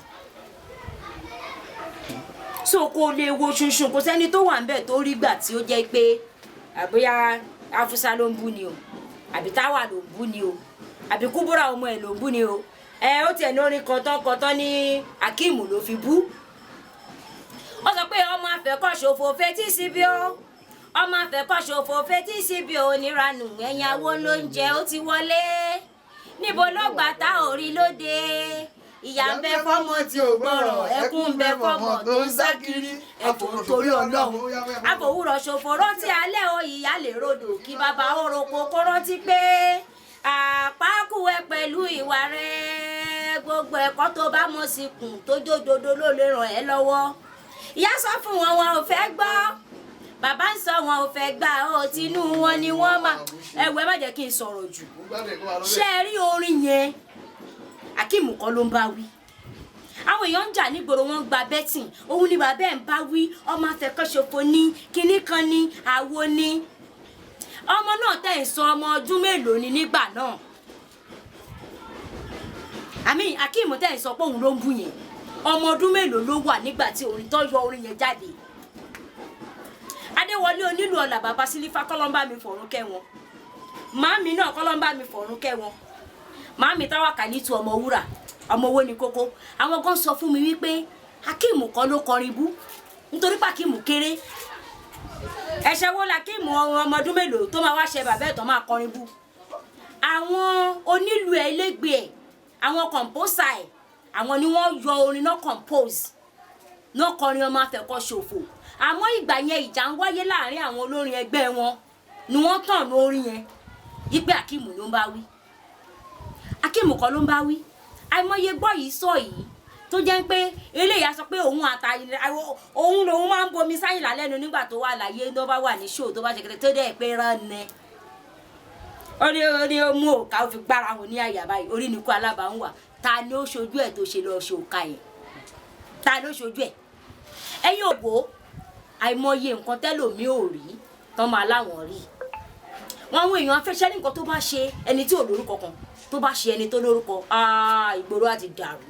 So kò lè wo ṣunṣun, kò sẹ́ni tó wà níbẹ̀ tó rí gbà tí ó jẹ́ pé àbóyá afusa ló ń bú ni o, àbí táwà ló ń bú ni o, àbí kúbúrà ọmọ ẹ̀ ló ń bú ni o. Ẹ ó tiẹ̀ ní orin kọ̀tán kọ̀tán ní Akeem ló fi bú. Ó sọ pé ọmọ afẹ́kọ̀ṣòfò fetí síbi ó, ọmọ afẹ́kọ̀ṣòfò fetí síbi ó, níranù ẹ̀yàwó ló ń jẹ ó ti wọlé, níbo ló gbà tá ò rí lóde? Ìyà ń bẹ fọ́mọ tí ò gbọ́rọ̀, ẹkún ń bẹ fọ́mọ tó ń sá kiri, ẹ̀fọ́ torí Ọlọ́run àfòwúrọ̀ ṣòfò rántí alẹ́ o. Ìyá lè rodò kí bàbá ó roko, kó rántí pé àpákù ẹ pẹ̀lú ìwà rẹ. Gbogbo ẹ̀kọ́ tó bá mọ̀ sí kùn tó jódodo ló lè ràn ẹ́ lọ́wọ́. Ìyá sọ fún wọn, wọn ò fẹ́ gbọ́. Bàbá ń sọ, wọn ò fẹ́ gbà ó. Tinú wọn ni wọ́n máa ẹ̀wẹ̀. Má jẹ́ kí n sọ̀rọ̀ jù. Ṣé ẹ rí orin yẹn? Akeem kọ́ ló ń bá wí. Àwọn èèyàn ń jà nígboro, wọn gba betting, òun ni bàbá ẹ̀ ń bá wí. Ọmọ afẹ́kọ́ṣòfò ní kinní kan ní àwo ní ọmọ náà tẹ̀ ń sọ, ọmọ ọdún mélòó ni nígbà náà? Àmì Akeem tẹ̀ ń sọ pé òun ló ń bú yẹn, ọmọ ọdún mélòó ló wà nígbà tí orin tó yọ orin yẹn jáde? Adéwọlé onílù ọ̀là, bàbá sílífà, kọ́lọ́mbà mi fọ̀rún kẹ́ wọn. Màámi náà, kọ́lọ́mbà mi fọ̀rún kẹ́ wọn. Màámi táwa kàlítù, ọmọ wúrà, ọmọ owó ní kókó. Àwọn kan sọ fún mi wípé Akeem kọ́ ló kọrin bú, nítorí pé Akeem kéré. Ẹ̀ṣẹ̀ wo l'Akeem, ọmọ ọdún mélòó tó máa wá ṣe bàbá ẹ̀ tó máa kọrin bú? Àwọn onílù ẹ̀ ilégbè ẹ̀, àwọn composer ẹ̀, àwọn ni wọ́n yọ orin náà, compose náà, kọrin ọmọ afẹ́kọ́ ṣòfò. Àmọ́ ìgbà yẹn, ìjà ń wáyé láàrin àwọn olórin ẹgbẹ́ wọn ni wọ́n tàn lórí yẹn yípe Akeem ló ń bá wí. Akeem kọ́ ló ń bá wí. Àìmọye gbọ́ yìí sọ yìí Tó jẹ́ pé eléyà sọ pé òun àtà òun lòun máa ń bomi sáyìnlá lẹ́nu nígbà tó wà láyé, tó bá wà ní ṣóò, tó bá ṣe kékeré, tó dẹ̀ pé rán ni. Ó ní ó mú òkà, ó fi gbára wọn ní àyà báyìí. Orí ni kó alábàáhùn wà. Ta ni ó ṣojú ẹ̀ tó ṣe lọ ṣe òkà yẹn? Ta ló ṣojú ẹ̀? Ẹ̀yin òbó, àìmọye nǹkan tẹ́lòmí ò rí tán máa láwọn rí. Wọn àwọn èèyàn afẹ́ṣẹ́ ní nǹkan tó bá ṣe ẹni tí ò lórúkọ kan, tó bá ṣe ẹni tó lórúkọ, ìgboro á ti dàrú.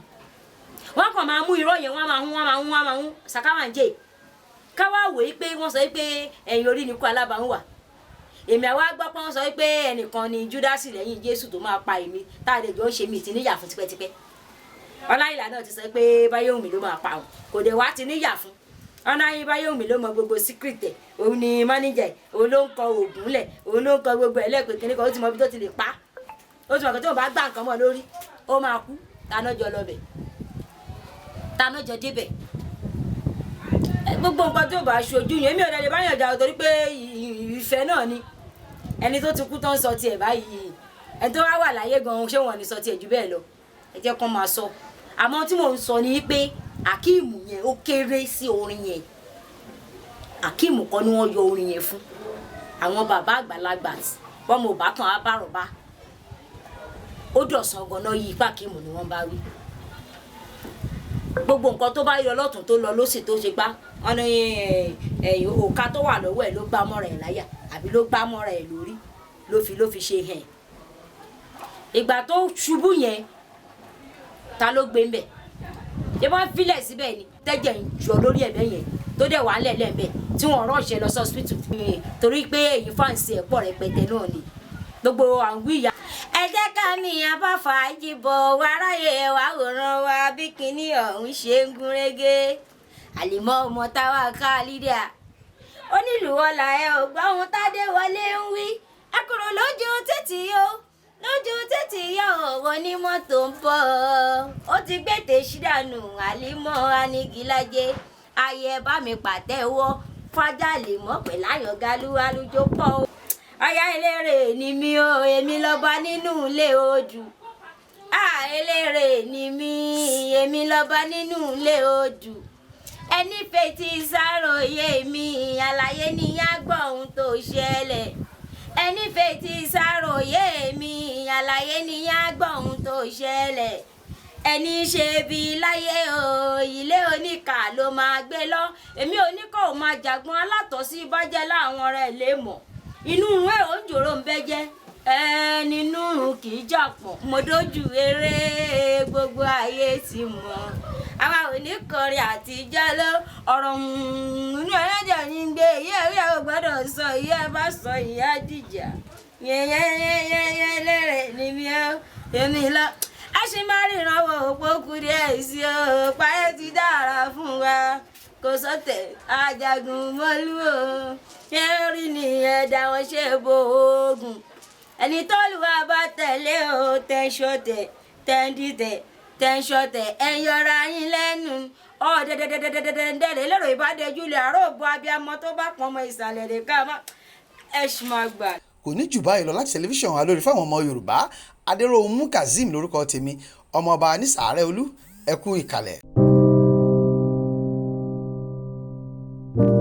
Wọ́n kàn máa mú irọ́ yẹn, wọ́n máa hún, wọ́n máa hún, wọ́n máa hún sàkámàǹjẹ. Káwá wòye pé wọ́n sọ pé ẹ̀yìn orí ni kó alábàáhùn wà. Èmi àwa gbọ́ pé wọ́n sọ pé ẹnìkan ni Júdásì lẹ́yìn Jésù tó máa pa èmi tá a lè jọ ń ṣe mí ti níyà fún tipẹ́tipẹ́. Ọláìlà náà ti sọ pé Báyọ̀mí ló máa pa òun, kò dẹ̀ wá ti níyà fún ọ̀nàyìn. Báyọ̀mí ló mọ gbogbo secret ẹ̀, òun ni manager, òun ló ń kọ oògùn lẹ̀, òun ló ń kọ gbogbo ẹ̀ lẹ́ẹ̀pẹ̀ kínní kan. Ó ti mọ ibi tó ti lè pa, ó ti mọ̀ pé tó bá gbà nǹkan mọ́ lórí, ó máa kú. Taná jọ lọbẹ̀, taná jọ débẹ̀. Gbogbo nǹkan tó bá ṣojú yẹn, èmi ò lè báyọ̀ jà, torí pé ìfẹ́ náà ni. Ẹni tó ti kú tó ń sọ tiẹ̀ báyìí, ẹni tó wá wà láyé gan-an, ṣé wọn ní sọ tiẹ̀ jù bẹ́ẹ̀ lọ? Ẹ jẹ́ kán máa sọ. Àmọ́ tí mò ń sọ ni pé Akeem yẹn, ó kéré sí orin yẹn. Akeem kọ́ ni wọ́n yọ orin yẹn fún. Àwọn bàbá àgbàlagbà wọ́n mọ̀ bá tán á bá rọ̀ bá ó dọ̀sán ganan yí ipá. Akeem ni wọ́n bá wí. Gbogbo nǹkan tó bá yọ lọ́tún, tó lọ lọ́sì, tó ṣe gbá wọn ní òka tó wà lọ́wọ́ ẹ̀ ló gbá mọ́ra ẹ̀ láyà àbí ló gbá mọ́ra ẹ̀ lórí, ló fi ṣe hẹn. Ìgbà tó ṣubú yẹn, ta ló gbé ń bẹ̀? Ṣé wọ́n filẹ̀ síbẹ̀ ni tẹ́jẹ̀ ń jọ lórí ẹ̀bẹ̀ yẹn, tó dẹ̀ wà lẹ̀lẹ̀ ń bẹ̀ tí wọ́n rọ̀ṣẹ̀ lọ sọ́sìpìtì? Torí pé èyí fans ẹ̀ pọ̀ rẹpẹtẹ náà ni gbogbo àwọn ìyá. Ẹ jẹ́ ká mi abáfàájì bọ̀ wá ráyè wá wòran wa bí kinní ọ̀hún ṣe ń gún régé. Àlìmọ́ ọmọ táwa ká lídà onílùwọ́lá ẹ ò gbọ́ ohun tádé wọlé ń wí. Ẹ kúrò lójú títì o, lójú títì yọ, òwò ní mọ́tò ń bọ̀, ó ti gbé tèṣí dànù. Àlìmọ́ anigilájẹ ayé, ẹ bá mi pàtẹ́wọ́ fájà lè mọ́ pẹ̀lú àyọ̀gálúwálújó pọ̀ o. Ọ̀yá, eléré ni mí o, èmi lọ́ba nínú ilé odù. Eléré ni mí, èmi lọ́ba nínú ilé odù. Ẹni fetí sáròyé mi, àlàyé ni á gbọ́ ohun tó ṣẹlẹ̀. Ẹni fetí sáròyé mi, àlàyé ni á gbọ́ ohun tó ṣẹlẹ̀. Ẹni ṣe bí láyé o, ilé oníkà ló máa gbé lọ. Èmi oníkà ò máa jàgbọ́n alátọ̀sí bájẹ́ láwọn rẹ̀ lè mọ̀. Inú ẹ̀ ò ń jòrò ń bẹ́ jẹ́ ẹni nùrùn kì í jàpọ̀. Mo dójú eré, gbogbo ayé ti mọ̀. Àwa ò ní kọrin àtijọ́ ló ọ̀rọ̀ inú ẹlẹ́jẹ̀ ní gbé ìyá ìwé ò gbọ́dọ̀ sọ. Ìyá bá sọ, ìyá dìjà yẹnyẹnyẹnyẹnyẹ. Lérè ni mi ó èmi lọ. A ṣì máa ríran wo òpó kúrẹ́ ẹ̀ sí o. Páyé ti dára fún wa, kò sọ́tẹ̀ ajagun mọ́lú o. Ṣé orí ni ẹ̀dá wọn ṣe bo oògùn ẹni tó lù wá bá tẹ̀lé o? Tẹ̀sọ̀tẹ̀ tẹ̀ǹdìtẹ̀ tẹ̀sọ̀tẹ̀, ẹ̀ yọra yín lẹ́nu ọ̀ dẹ̀dẹ̀dẹ̀dẹ̀dẹ̀dẹ̀. Lérò ìbádẹ́jú lè àárọ̀ bọ abiyamọ tó bá pọn ọmọ ìsàlẹ̀ rẹ̀ ká má ẹ̀ ṣì máa gbà. Kò ní jù báyìí lọ láti tẹlifíṣàn Alórí fáwọn ọmọ Yorùbá. Adéròhunmú Kazeem lórúkọ tèmi, ọmọọba nísàárẹ̀ olú. Ẹ kú ìkàlẹ̀.